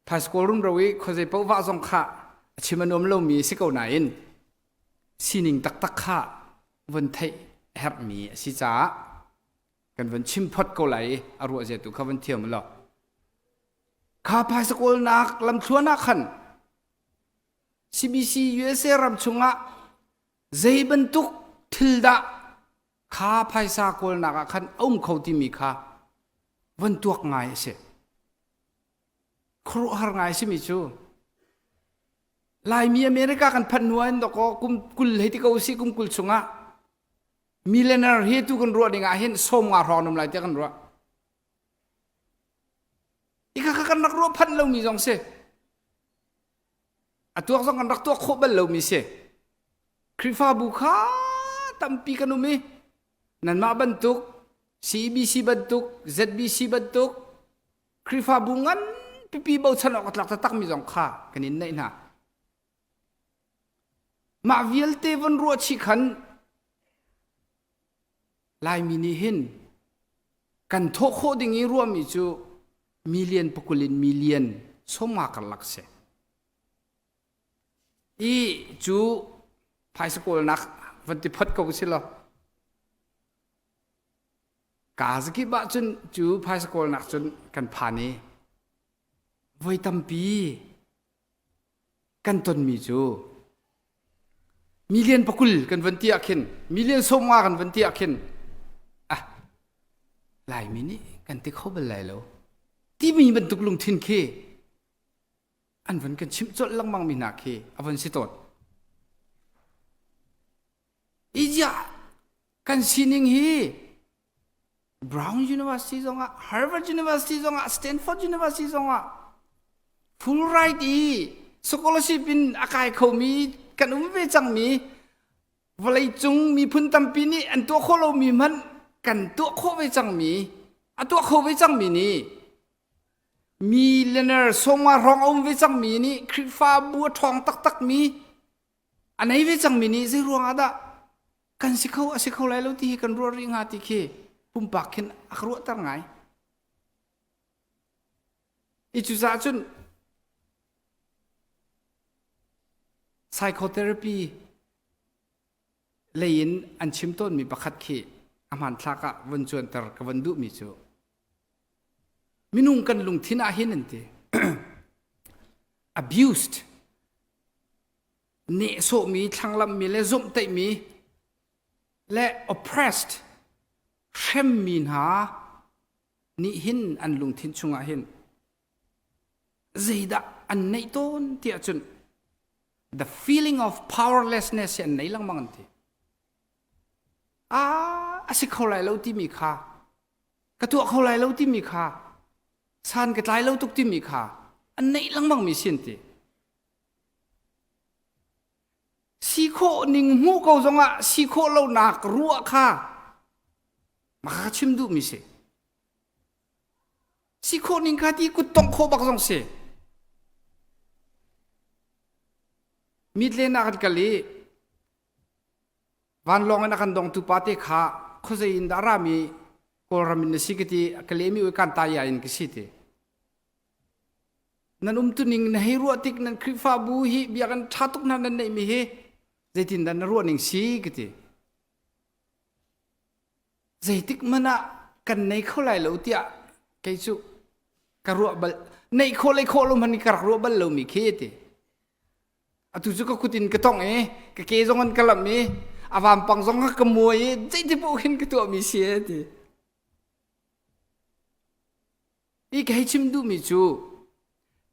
phaisa kawl rumro i khuazei paoh vah zong kha a chim a nuam lomi si ko nain sining taktak kha vun theih a herhmi a si caah kan vun chim phot ko lai i a ruah zia tu kha vun thiam law Kha phaisa kawlnak lamthluan ah khan CBC USA ram chungah zei bantuk thil dah kha phaisa kawlnak ah khan a um kho timi kha von tuak ngai a si. Khuaruahhar ngai a simi cu Laimi America kan phanh hnu ah hin dawkaw kum 20 hei ti ko usih kum 20 chungah millionaire hi tu kan ruah ding ah hin 50 hrawng an um lai tiah kan ruah. Ika kha kan rak ruah phanh lomi zong si. A tuak zong kan rak tuak khawh bal lomi si. Khrihfabu kha tampi kan um i nanmah bantuk CEBC bantuk ZBC bantuk Khrihfabu ngan pipi bochan awk a tlak taktakmi zong kha kan in neih hna. Mah vialte von ruah chih khan Laimi nih hin kan thawh khawh ding i ruahmi cu million pakul in million 50 karlak si. I cu phaisa kawlnak van ti phot ko si law kaa zakip ah cun cu phaisa kawlnak cun kan phan i voi tampi kan tonmi cu million pakul kan van ti ah khin million 50 kan van ti ah khin ah Laimi nih kan ti kho bal lai lo timi bantuk lungthin khi an van kan chimh colh lengmang mi hna khi a van si tawn. Iziah kan sining hi Brown University zongah, Harvard University zongah, Stanford University zongah full ride i scholarship in a kai khomi kan um ve cangmi vawleicung miphun tampi nih an tuah khawh lomi hmanh kan tuah khawh ve cangmi a tuah kho ve cangmi nih millionaire sawma hrawng a um ve cangmi nih Khrihfabu a ṭhawng taktakmi a nei ve cangmi nih zei ruangah dah kan si kho a si kho lai lo ti hi kan ruah rih hnga ti khi pumpak khin a ka ruahter ngai. I cucaah cun psychotherapy lei in an chim tawnmi pakhat khi a hmanthlak ah von cuanter ka von duhmi cu minung kan lungthin ah hin an ti abused nehsawhmi thlanglammi le zomhtaihmi le oppressed hremmi hna nih hin an lungthin chungah hin zeidah an neih tawn tiah cun the feeling of powerlessness hi an nei lengmang an ti ah a si kho lai lo timi kha ka tuah kho lai lo timi kha san ka tlai lo tuk timi kha an neih lengmang mi sin ti Si khawh ning hmuh ko zongah si khawh lonak ruah kha maka ka chim duhmi si. Si khawh ning kha ti kut tongh khawh bak zong si. Mitlen ah kan kal i vanlawng in a kan dongtu pa te kha khuazei in dah rami Kawlram in na si ka ti ka lemi ui kan ta ya in ka si ti. Nan umtuning na hei ruah tik nan Khrihfabu hi biakinn ṭha tuk hna nan neihmi hi zeitindah na ruah ning si ka ti. Zeitik hmanh ah kan nei kho lai lo tiah kei cu ka ruah bal neih khawh le khawh lo hmanh ka rak ruah bal lomi khi ti. Atu cu ka kut in ka tongh i ka ke zong an ka lamh i a vampang zong ka muai i zeiti paoh khin ka tuahmi si e ti. I ka hei chim duhmi cu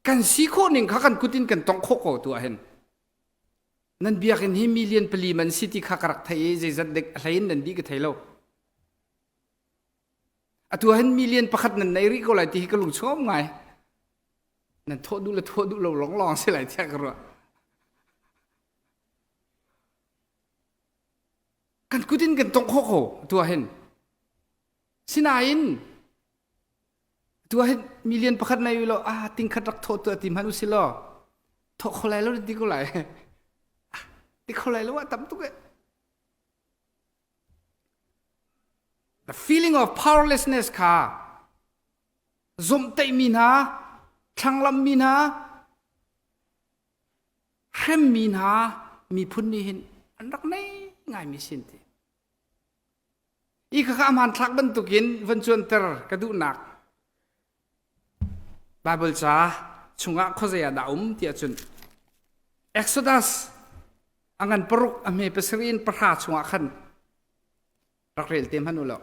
kan si khawh ning kha kan kut in kan tongh khawh ko tu ahhin. Nan biakinn hi million pali man si ti kha ka rak thei i zeizat dek a hlei in nan dih ka thei lo. Atu ahhin million pakhat nan nei rih ko lai ti hi ka lung chuam ngai. Nan thawh duh le thawh duh lo lawnglawng si lai tiah ka ruah. Kan kut in kan tongh khawh ko atu ahhin. Sinain atu ahhin million pakhat nei law ah tingkhat rak thawh tuah ti hmanh usih law thawh kho lai lo ti ko lai. Ti kho lai lo ah tam tuk eh. The feeling of powerlessness kha zomhtaihmi hna, thlanglammi hna, hremmi hna miphun nih hin an rak nei ngaimi sin ti. I khakha hmanthlak bantukin van cuanter ka duhnak Bible ca chungah khuazei ah dah um tiah cun Exodus a ngan paruk a hme pasarih in pahra chungah khan rak rel te hmanh u law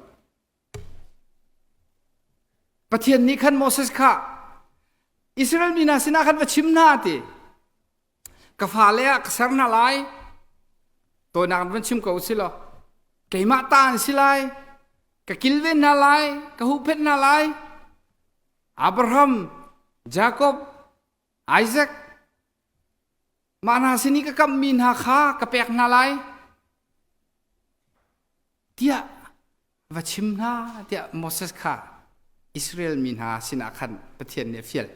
Pathian nih khan Moses kha Israel mi hna sinah khan va chim hna ti ka fale ah ka ser hna lai tawinak in van chim ko si law keimah ta an si lai ka kilven hna lai ka huhphenh hna lai Abraham Jacob Isaac mah hna sin i ka kamhmi hna kha ka pek hna lai tiah va chim hna tiah Moses kha Israel mi hna sinah khan Pathian nih a fial.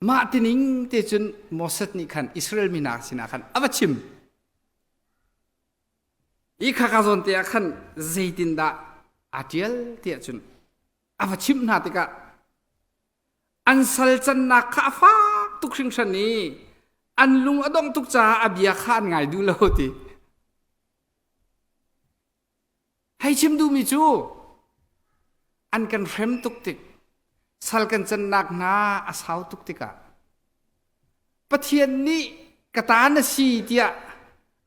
Mah tining te cun Moses nih khan Israel mi hna sinah khan a va chim. I khaka zawn te ah khan zeitindah aa ṭial tiah cun a va chimh hna tikah An sal cannak kha a fak tuk hringhran i an lung a dongh tuk caah a bia kha an ngai duh lo ti. Hei chim duhmi cu an kan hrem tuk tik, sal kan cannak hna a sau tuk tikah Pathian nih ka ta na si tiah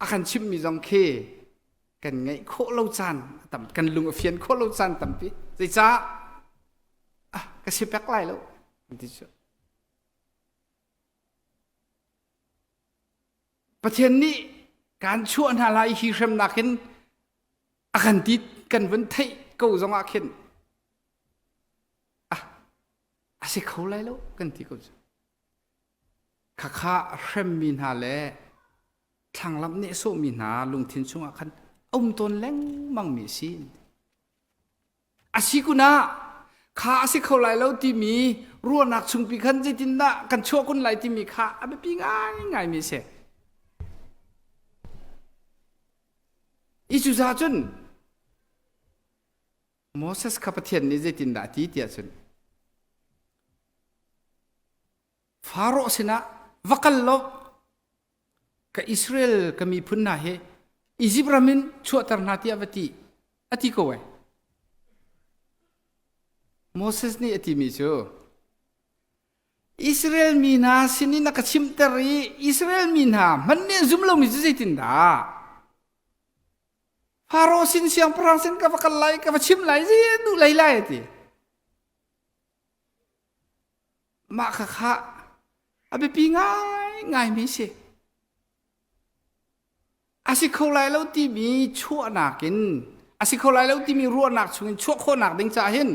a kan chimhmi zong khi kan ngaih khawh lo caan a tam kan lung a fian khawh lo caan tampi zeicah ah ka si pek lai lo an ti cu Pathian nih kan chuah hna lai hi hremnak hin a kan ti kan vun theih ko zong ah khin ah a si kho lai lo kan ti ko cu khakha hremmi hna le thlanglamh nehsawhmi hna lungthin chungah khan a um tawn lengmangmi a si. A si kun ah kha a si kho lai lo timi ruahnak chungpi khan zeitindah kan chuah kun lai timi kha a biapi ngaingaimi a si. I cucaah cun Moses kha Pathian nih zeitindah a ti tiah cun Faraoh sinah va kal law ka Israel ka miphun hna hi Izipt ram in chuahter hna tiah va ti a ti ko ai. Moses nih a timi cu Israel mi hna sinin a ka chimter i Israel mi hna hmanh nih an zum lomi cu zeitindah Faro sin siangpahrang sin ka va kal lai ka va chim lai zei duh lei lai a ti. Mah khakha a biapi ngaingaimi si. A si kho lai lo timi chuahnak in a si kho lai lo timi ruahnak chungin chuah khawhnak ding caah hin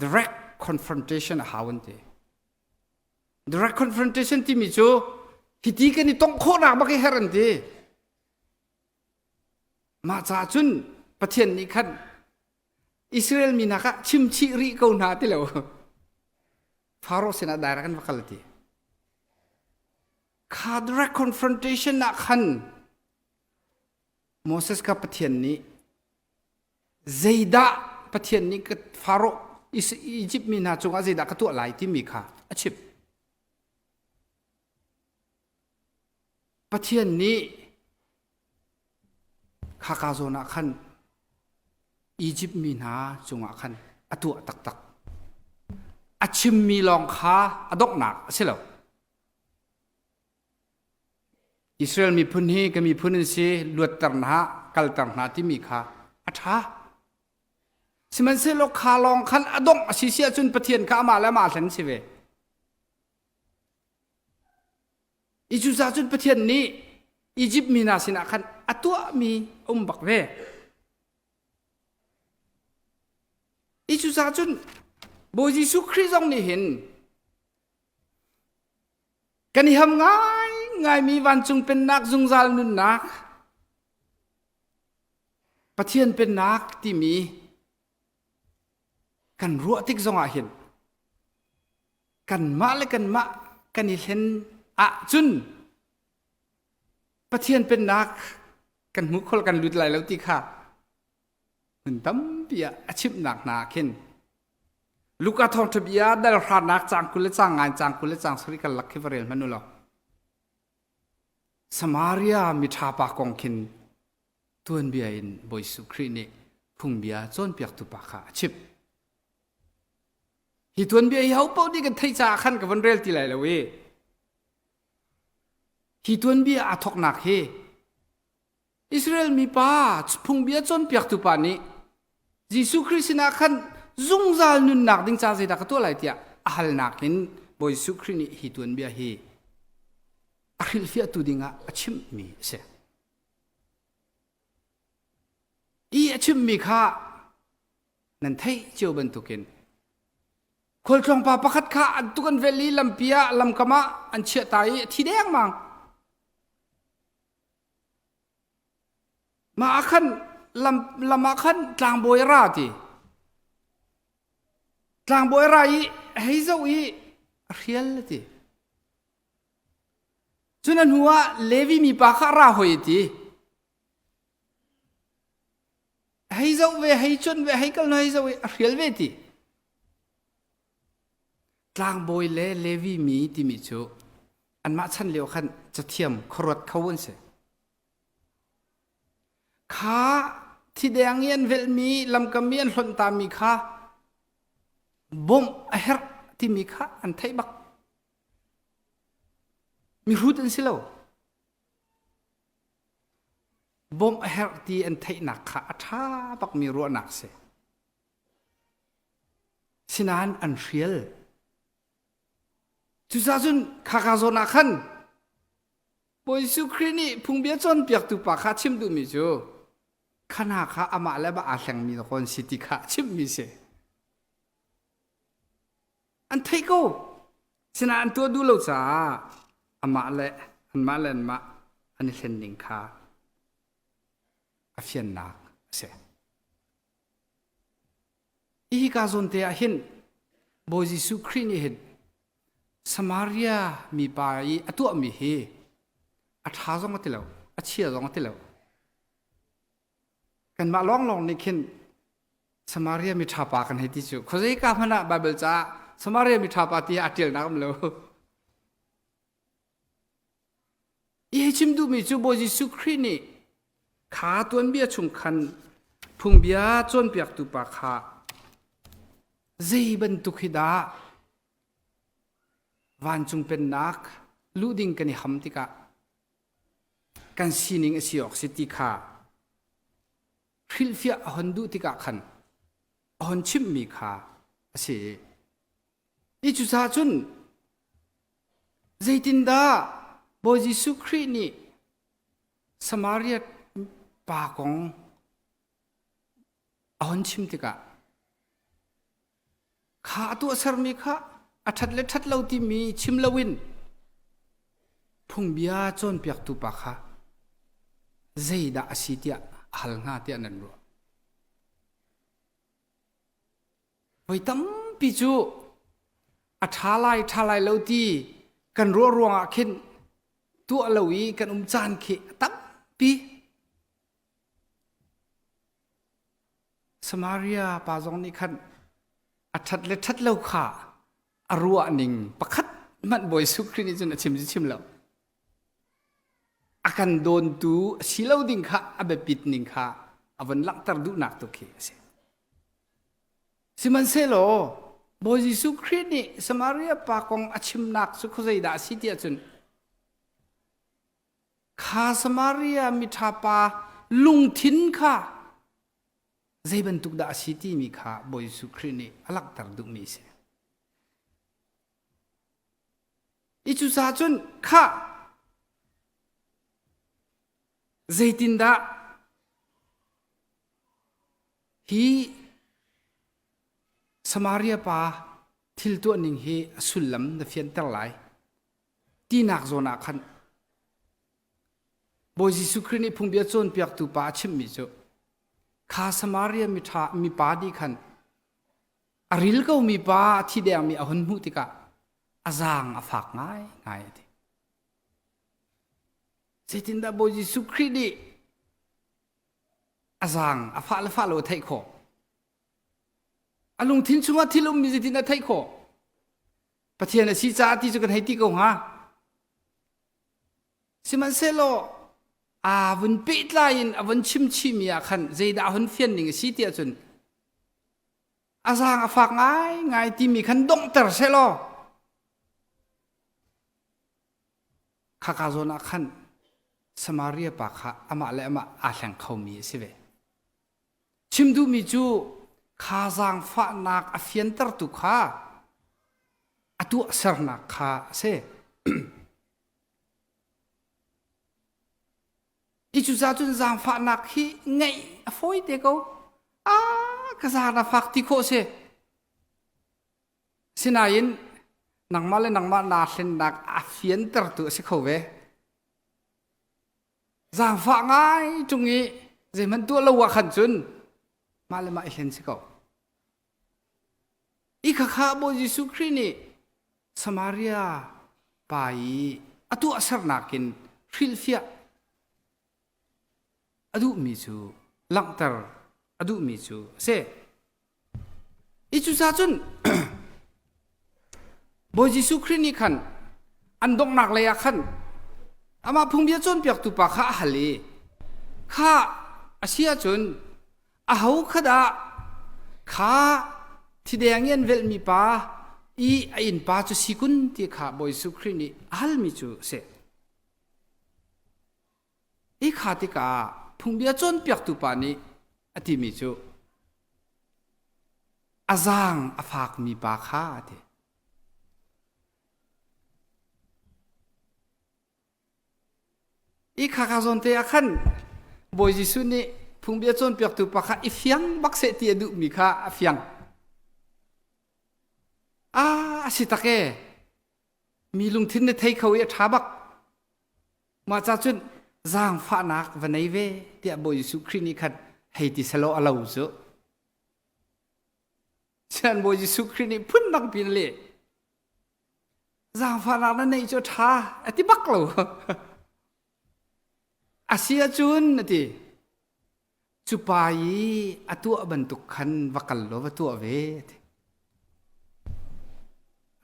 direct confrontation a hau an ti. Direct confrontation timi cu hiti kan i tongh khawhnak bak hi her an ti. Mah caah cun Pathian nih khan Israel mi hna kha chimchih rih ko hna ti lo. Pharaoh sinah direct an va kal ti. Kha direct confrontation ah khan Moses kha Pathian nih zeidah Pathian nih ka Pharaoh Egypt mi hna cungah zeidah ka tuah lai timi kha a chimh. Pathian nih khaka zawn ah khan Izipt mi hna cungah khan a tuah taktak. A chimmi lawng kha a donghnak a si lo. Israel miphun hi ka miphun an si luatter hna kalter hna timi kha a ṭha. Sihmanhsehlaw kha lawng khan a dongh a si si ahcun Pathian kha amah le amah hlen si ve. I cucaah cun Pathian nih Izipt mi hna sinah khan a tuahmi a um bak ve. I cucaah cun Bawi Jesuh Khrih zong nih hin kan i ham ngaingaimi vancung pennak zungzal nunnak Pathian pennak timi kan ruah tik zongah hin kanmah le kanmah kan i hlen ahcun Pathian pennak kan hmu khol kan lut lai lo ti kha hmun tampi ah a chimhnak hna ah khin Luka thawngṭha bia dal hranak caang 20 le caang ngan caang 20 le caang sarih kan lak khi va rel hmanh u law Samaria miṭha pa kong khin tuanbia in Bawi Jesuh Khrih nih phungbia cawnpiaktu pa kha a chimh. Hi tuanbia hi ho paoh nih kan theih caah khan ka von rel ti lai lo i hi tuanbia aa thawknak hi Israel mi pa phungbia cawnpiaktu pa nih Jesuh Khrih sinah khan zungzal nunnak ding ca zeidah ka tuah lai tiah a halnak in Bawi Jesuh Khrih nih hi tuanbia hi a hrilhfiahtu dingah a chimhmi a si. I a chimhmi kha nan theih cio bantukin khualtlawng pa pakhat kha an tuk an velh i lampi ah lamkam ah an chiah ta i a thi dengmang. Mah ah khan lam, lam ah khan tlangbawi a ra ti. Tlangbawi a ra i hei zoh i a hrial a ti. Cun a hnu ah Levi mipa kha a ra hoi a ti. Hei zoh ve, hei cuanh ve, hei kal hei zoh i a hrial ve ti. Tlangbawi le Levi mi timi cu anmah chan lio khan cathiam khuaruat kho an si. Kha thideng i an velhmi lamkam i an hlonh tami kha bawmh a herh timi kha an theih bak. Mihrut an si lo. Bawmh a herh ti an theihnak kha a ṭha bakmi ruahnak si. Sinain an hrial. Cucaah cun khaka zawn ah khan Bawi Jesuh Khrih nih phungbia cawnpiaktu pa kha a chim duhmi cu khana kha amah le amah aa hlengmi na kawn si ti kha a chimmi si. An theih ko. Sinain an tuah duh lo caah amah le anmah le anmah an i hlen ning kha a fiannak a si. Hika zawn te ah hin Bawi Jesuh Khrih nih hin Samaria mipa i a tuahmi hi a ṭha zong a ti lo, a chia zong a ti lo. Kanmah lawnglawng nih khin Samaria miṭha pa kan hei ti cu khuazeika hmanh ah Baibal caah Samaria miṭha pa ti a ṭialnak um lo. Hi hei chim duhmi cu Bawi Jesuh Khrih nih kha tuanbia chung khan phungbia cawnpiaktu pa kha zei bantuk hi dah vancung pennak luh ding kan i ham tikah kan sining a si awk si ti kha hrilhfiah a hon duh tikah khan a hon chimhmi kha a si. I cucaah cun zeitindah Bawi Jesuh Khrih nih Samaria pa kong a hon chim tikah kha a tuahsermi kha a ṭhat le ṭhat lo timi chim loin phungbia cawnpiaktu pa kha zeidah a si tiah a hal hnga tiah nan ruah. Voi tampi cu a ṭha lai ṭha lai lo ti kan ruah ruangah khin tuah lo i kan um caan khi a tampi. Samaria pa zong nih khan a ṭhat le ṭhat lo kha a ruah ning pakhat hmanh Bawi Jesuh Khrih nih cun a chim cu chim lo. A kan dawntu a si lo ding kha a biapit ning kha a von langhter duhnak tu khi a si. Sihmanhsehlaw Bawi Jesuh Khrih nih Samaria pa kong a chimnak cu khuazei dah a si ti ahcun. Kha Samaria miṭha pa lungthin kha zei bantuk dah a si timi kha Bawi Jesuh Khrih nih a langhter duhmi a si. I cucaah cun khah zeitindah hi Samaria pa thil tuah ning hi a sullam na fianter lai tinak zawn ah khan Bawi Jesuh Khrih nih phungbia cawnpiaktu pa a chimhmi cu kha Samaria miṭha mipa nih khan a ril komi pa a thi dengmi a hun hmuh tikah a zaang a fak ngaingai a ti. Zeitindah Bawi Jesuh Khrih nih a zaang a fah le fah lo a theih khawh? A lungthin chungah thil ummi zeitin a theih khawh? Pathian a si caah ti cu kan hei ti ko hnga. Sihmanhsehlaw aa vun pehtlai in a vun chim chihmi ah khan zeidah a hun fian ning a si tiah cun a zaang a fak ngaingai timi khan donghter sehlaw khaka zawn ah khan Samaria pa kha amah le amah aa hleng khomi a si ve. Chim duhmi cu kha zaangfahnak a fiantertu kha a tuahsernak kha a si. I cucaah cun zaangfahnak hi ngeih a fawi te ko. Ah, ka zaang a fak ti khawh si. Sinain nangmah le nangmah naa hlennak a fiantertu a si kho ve. Zaangfah ngai ṭung i zeihmanh tuah lo ah khan cun mah le mah i hlen si ko. I khakha Bawi Jesuh Khrih nih Samaria pa i a tuahsernak in hrilhfiah a duhmi cu langhter a duhmi cu a si. I cucaah cun Bawi Jesuh Khrih nih khan an donghnak lei ah khan amah phungbia cawnpiaktu pa kha a hal i kha a si ahcun aho kha dah kha thideng i an velhmi pa i a innpa cu si kun ti kha Bawi Jesuh Khrih nih a halmi cu a si. Hi kha tikah phungbia cawnpiaktu pa nih a timi cu a zaang a fakmi pa kha a ti. I khaka zawn te ah khan Bawi Jesuh nih phungbia cawnpiaktu pa kha i fiang bak seh ti a duhmi kha a fiang. Ah, a si tak e. Mi lungthin na thei kho i a ṭha bak. Mah ca cun zaangfahnak va nei ve tiah Bawi Jesuh Khrih nih khan hei ti selaw a lo cu. Sian Bawi Jesuh Khrih nih phundang pin a leh. Zaangfahnak na neih cu a ṭha a ti bak lo. A si ahcun a ti. Cu pa i a tuah bantuk khan va kal law va tuah ve a ti.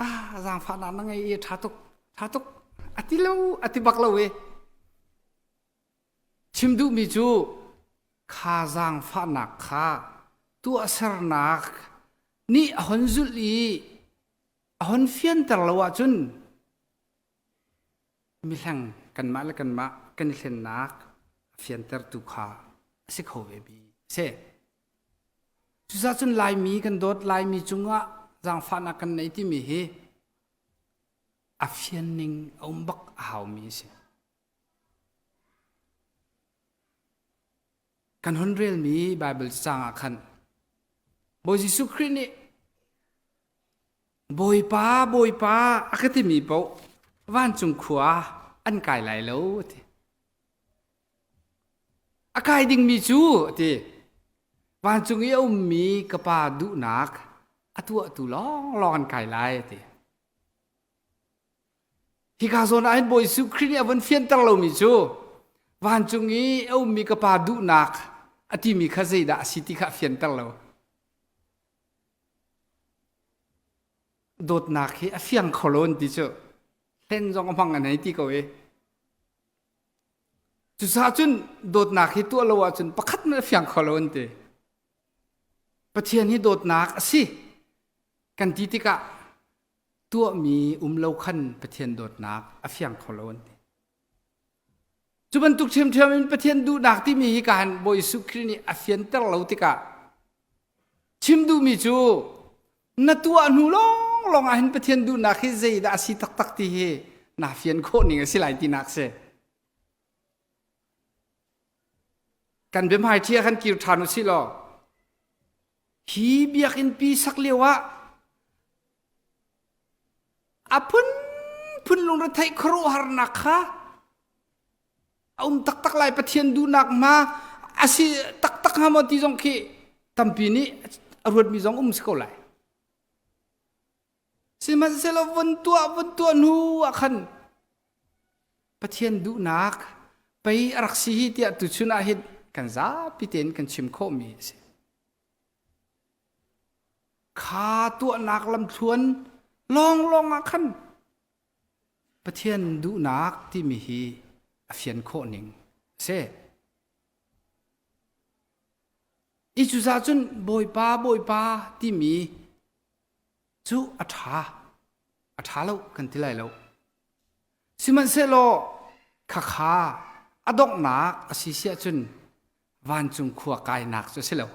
Ah, zaangfahnak na ngei i ṭha tuk, ṭha tuk. A ti lo, a ti bak lo e. Chim duhmi cu kha zaangfahnak kha tuahsernak nih a hon zulh i a hon fianter lo ahcun mihleng kanmah le kanmah kan i hlennak a fiantertu kha a si kho ve mi a si. Cucaah cun Laimi kan dawt Laimi cungah zaangfahnak kan nei timi hi a fian ning a um bak a haumi a si. Kan hun relmi Baibal caang ah khan Bawi Jesuh Khrih nih Bawipa, Bawipa a ka timi paoh vancung khua an kai lai lo a ti. A kai dingmi cu a ti. Vancung i a ummi ka pa duhnak a tuahtu lawnglawng an kai lai a ti. Hika zawn ah hin Bawi Jesuh Khrih nih a vun fianter lomi cu vancung i a ummi ka pa duhnak a timi kha zeidah a si ti kha a fianter lo. Dawtnak hi a fiang kho lo an ti cu hlen zong a hmang an hei ti ko i cucaah cun dawtnak hi tuah lo ahcun pakhat hmanh a fiang kho lo an ti. Pathian hi dawtnak a si kan ti tikah tuahmi um lo khan Pathian dawtnak a fiang kho lo an ti. Cu bantuk ṭhiamṭhiam in Pathian duhnak timi hi ka han Bawi Jesuh Khrih nih a fianter lo tikah chim duhmi cu na tuah hnu lawnglawng ah hin Pathian duhnak hi zeidah a si taktak ti hi naa fian khawh ning a si lai tinak si. Kan biahmaiṭhi ah khan kir ṭhan u sih law hi biakinn pi sak lio ah a phunphun lungretheih khuaruahharnak kha a um taktak lai Pathian duhnak ma a si taktak hnga maw ti zong khi tampi nih a ruatmi zong um si ko lai. Sihmanhsehlaw vun tuah vun tuah hnu ah khan Pathian duhnak pei a rak si hi tiah tuchun ah hin kan zapi tein kan chim khawhmi a si. Kha tuahnak lamthluan lawnglawng ah khan Pathian duhnak timi hi a fian khawh ning a si. I cucaah cun Bawipa Bawipa timi cu a ṭha a ṭha lo kan ti lai lo. Sihmanhsehlaw khakha a donghnak a si si ahcun vancung khua kainak cu a si lo.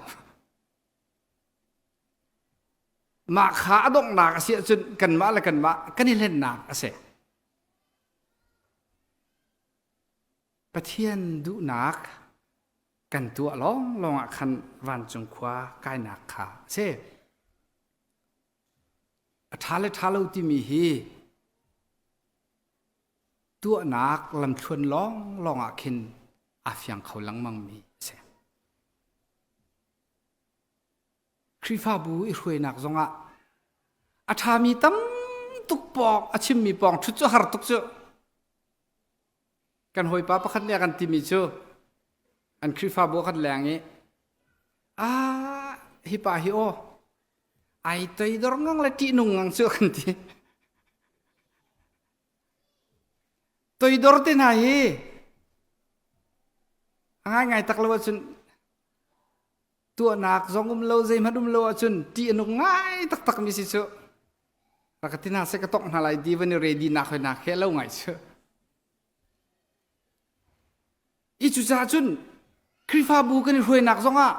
Mah kha a donghnak a si ahcun kanmah le kanmah kan i hlennak a si. Pathian duhnak kan tuah lawnglawng ah khan vancung khua kainak kha a si. A ṭha le ṭha lo timi hi tuahnak lamthluan lawnglawng ah khin aa fiang kho lengmangmi a si. Khrihfabu i hruainak zongah a ṭhami tam tuk pawng a chimmi pawng ṭhut cu har tuk cu. Kan hawipa pakhat nih a kan timi cu an Khrihfabu a kan leng i ah hi pa hi aw ai toidor ngang le ṭihnung ngang cu a kan ti. Toidor te hna hi a ngaingai tak lo ahcun tuahnak zong um lo zeihmanh um lo ahcun ṭih a nung ngai taktak mi si cu. Rak ka ti hna seh ka tongh hna lai di van i ready nak hoi nak he lo ngai cu. I cucaah cun Khrihfabu kan i hruainak zongah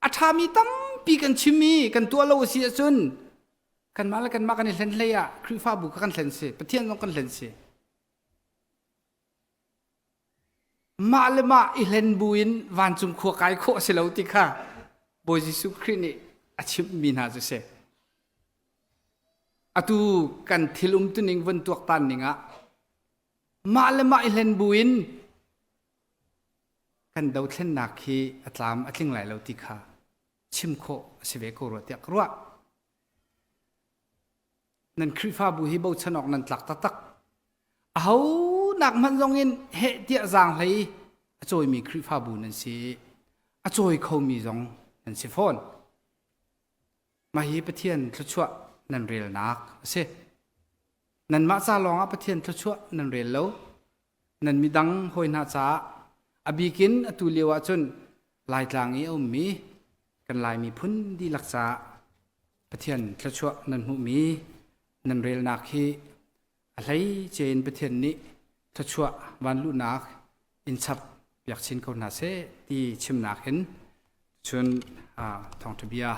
a ṭhami tampi kan chim i kan tuah lo a si ahcun kanmah le kanmah kan i hlen hlei ah Khrihfabu kha kan hlen si, Pathian zong kan hlen si. Mah le mah i hlen buin vancung khua kai khawh a si lo ti kha Bawi Jesuh Khrih nih a chimhmi hna cu si. Atu kan thil umtuning vun tuaktan ning ah mah le mah i hlen buin kan dothlennak hi a tlam a tling lai lo ti kha chim khawh a si ve ko rua tiah ka ruah. Nan Khrihfabu hi bochan awk nan tlak taktak. Aho nak hmanh zong in heh tiah zaanghlei a cawimi Khrihfabu nan si. A cawi khomi zong nan si fawn. Mah hi Pathian thluachuah nan relnak a si. Nanmah ca lawngah Pathian thluachuah nan rel lo. Nan midang hawi hna caah a bikin atu lio ahcun Laitlang i a ummi kan Lai miphun dihlak caah Pathian thluachuah nan hmuhmi nan relnak hi a hleice in Pathian nih thluachuah vanluhnak in chap piak chin ko hna seh ti chimnak in cun thawngṭha bia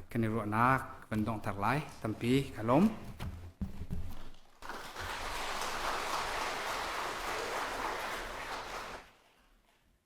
kan i ruahnak kan donghter lai tampi ka lawm.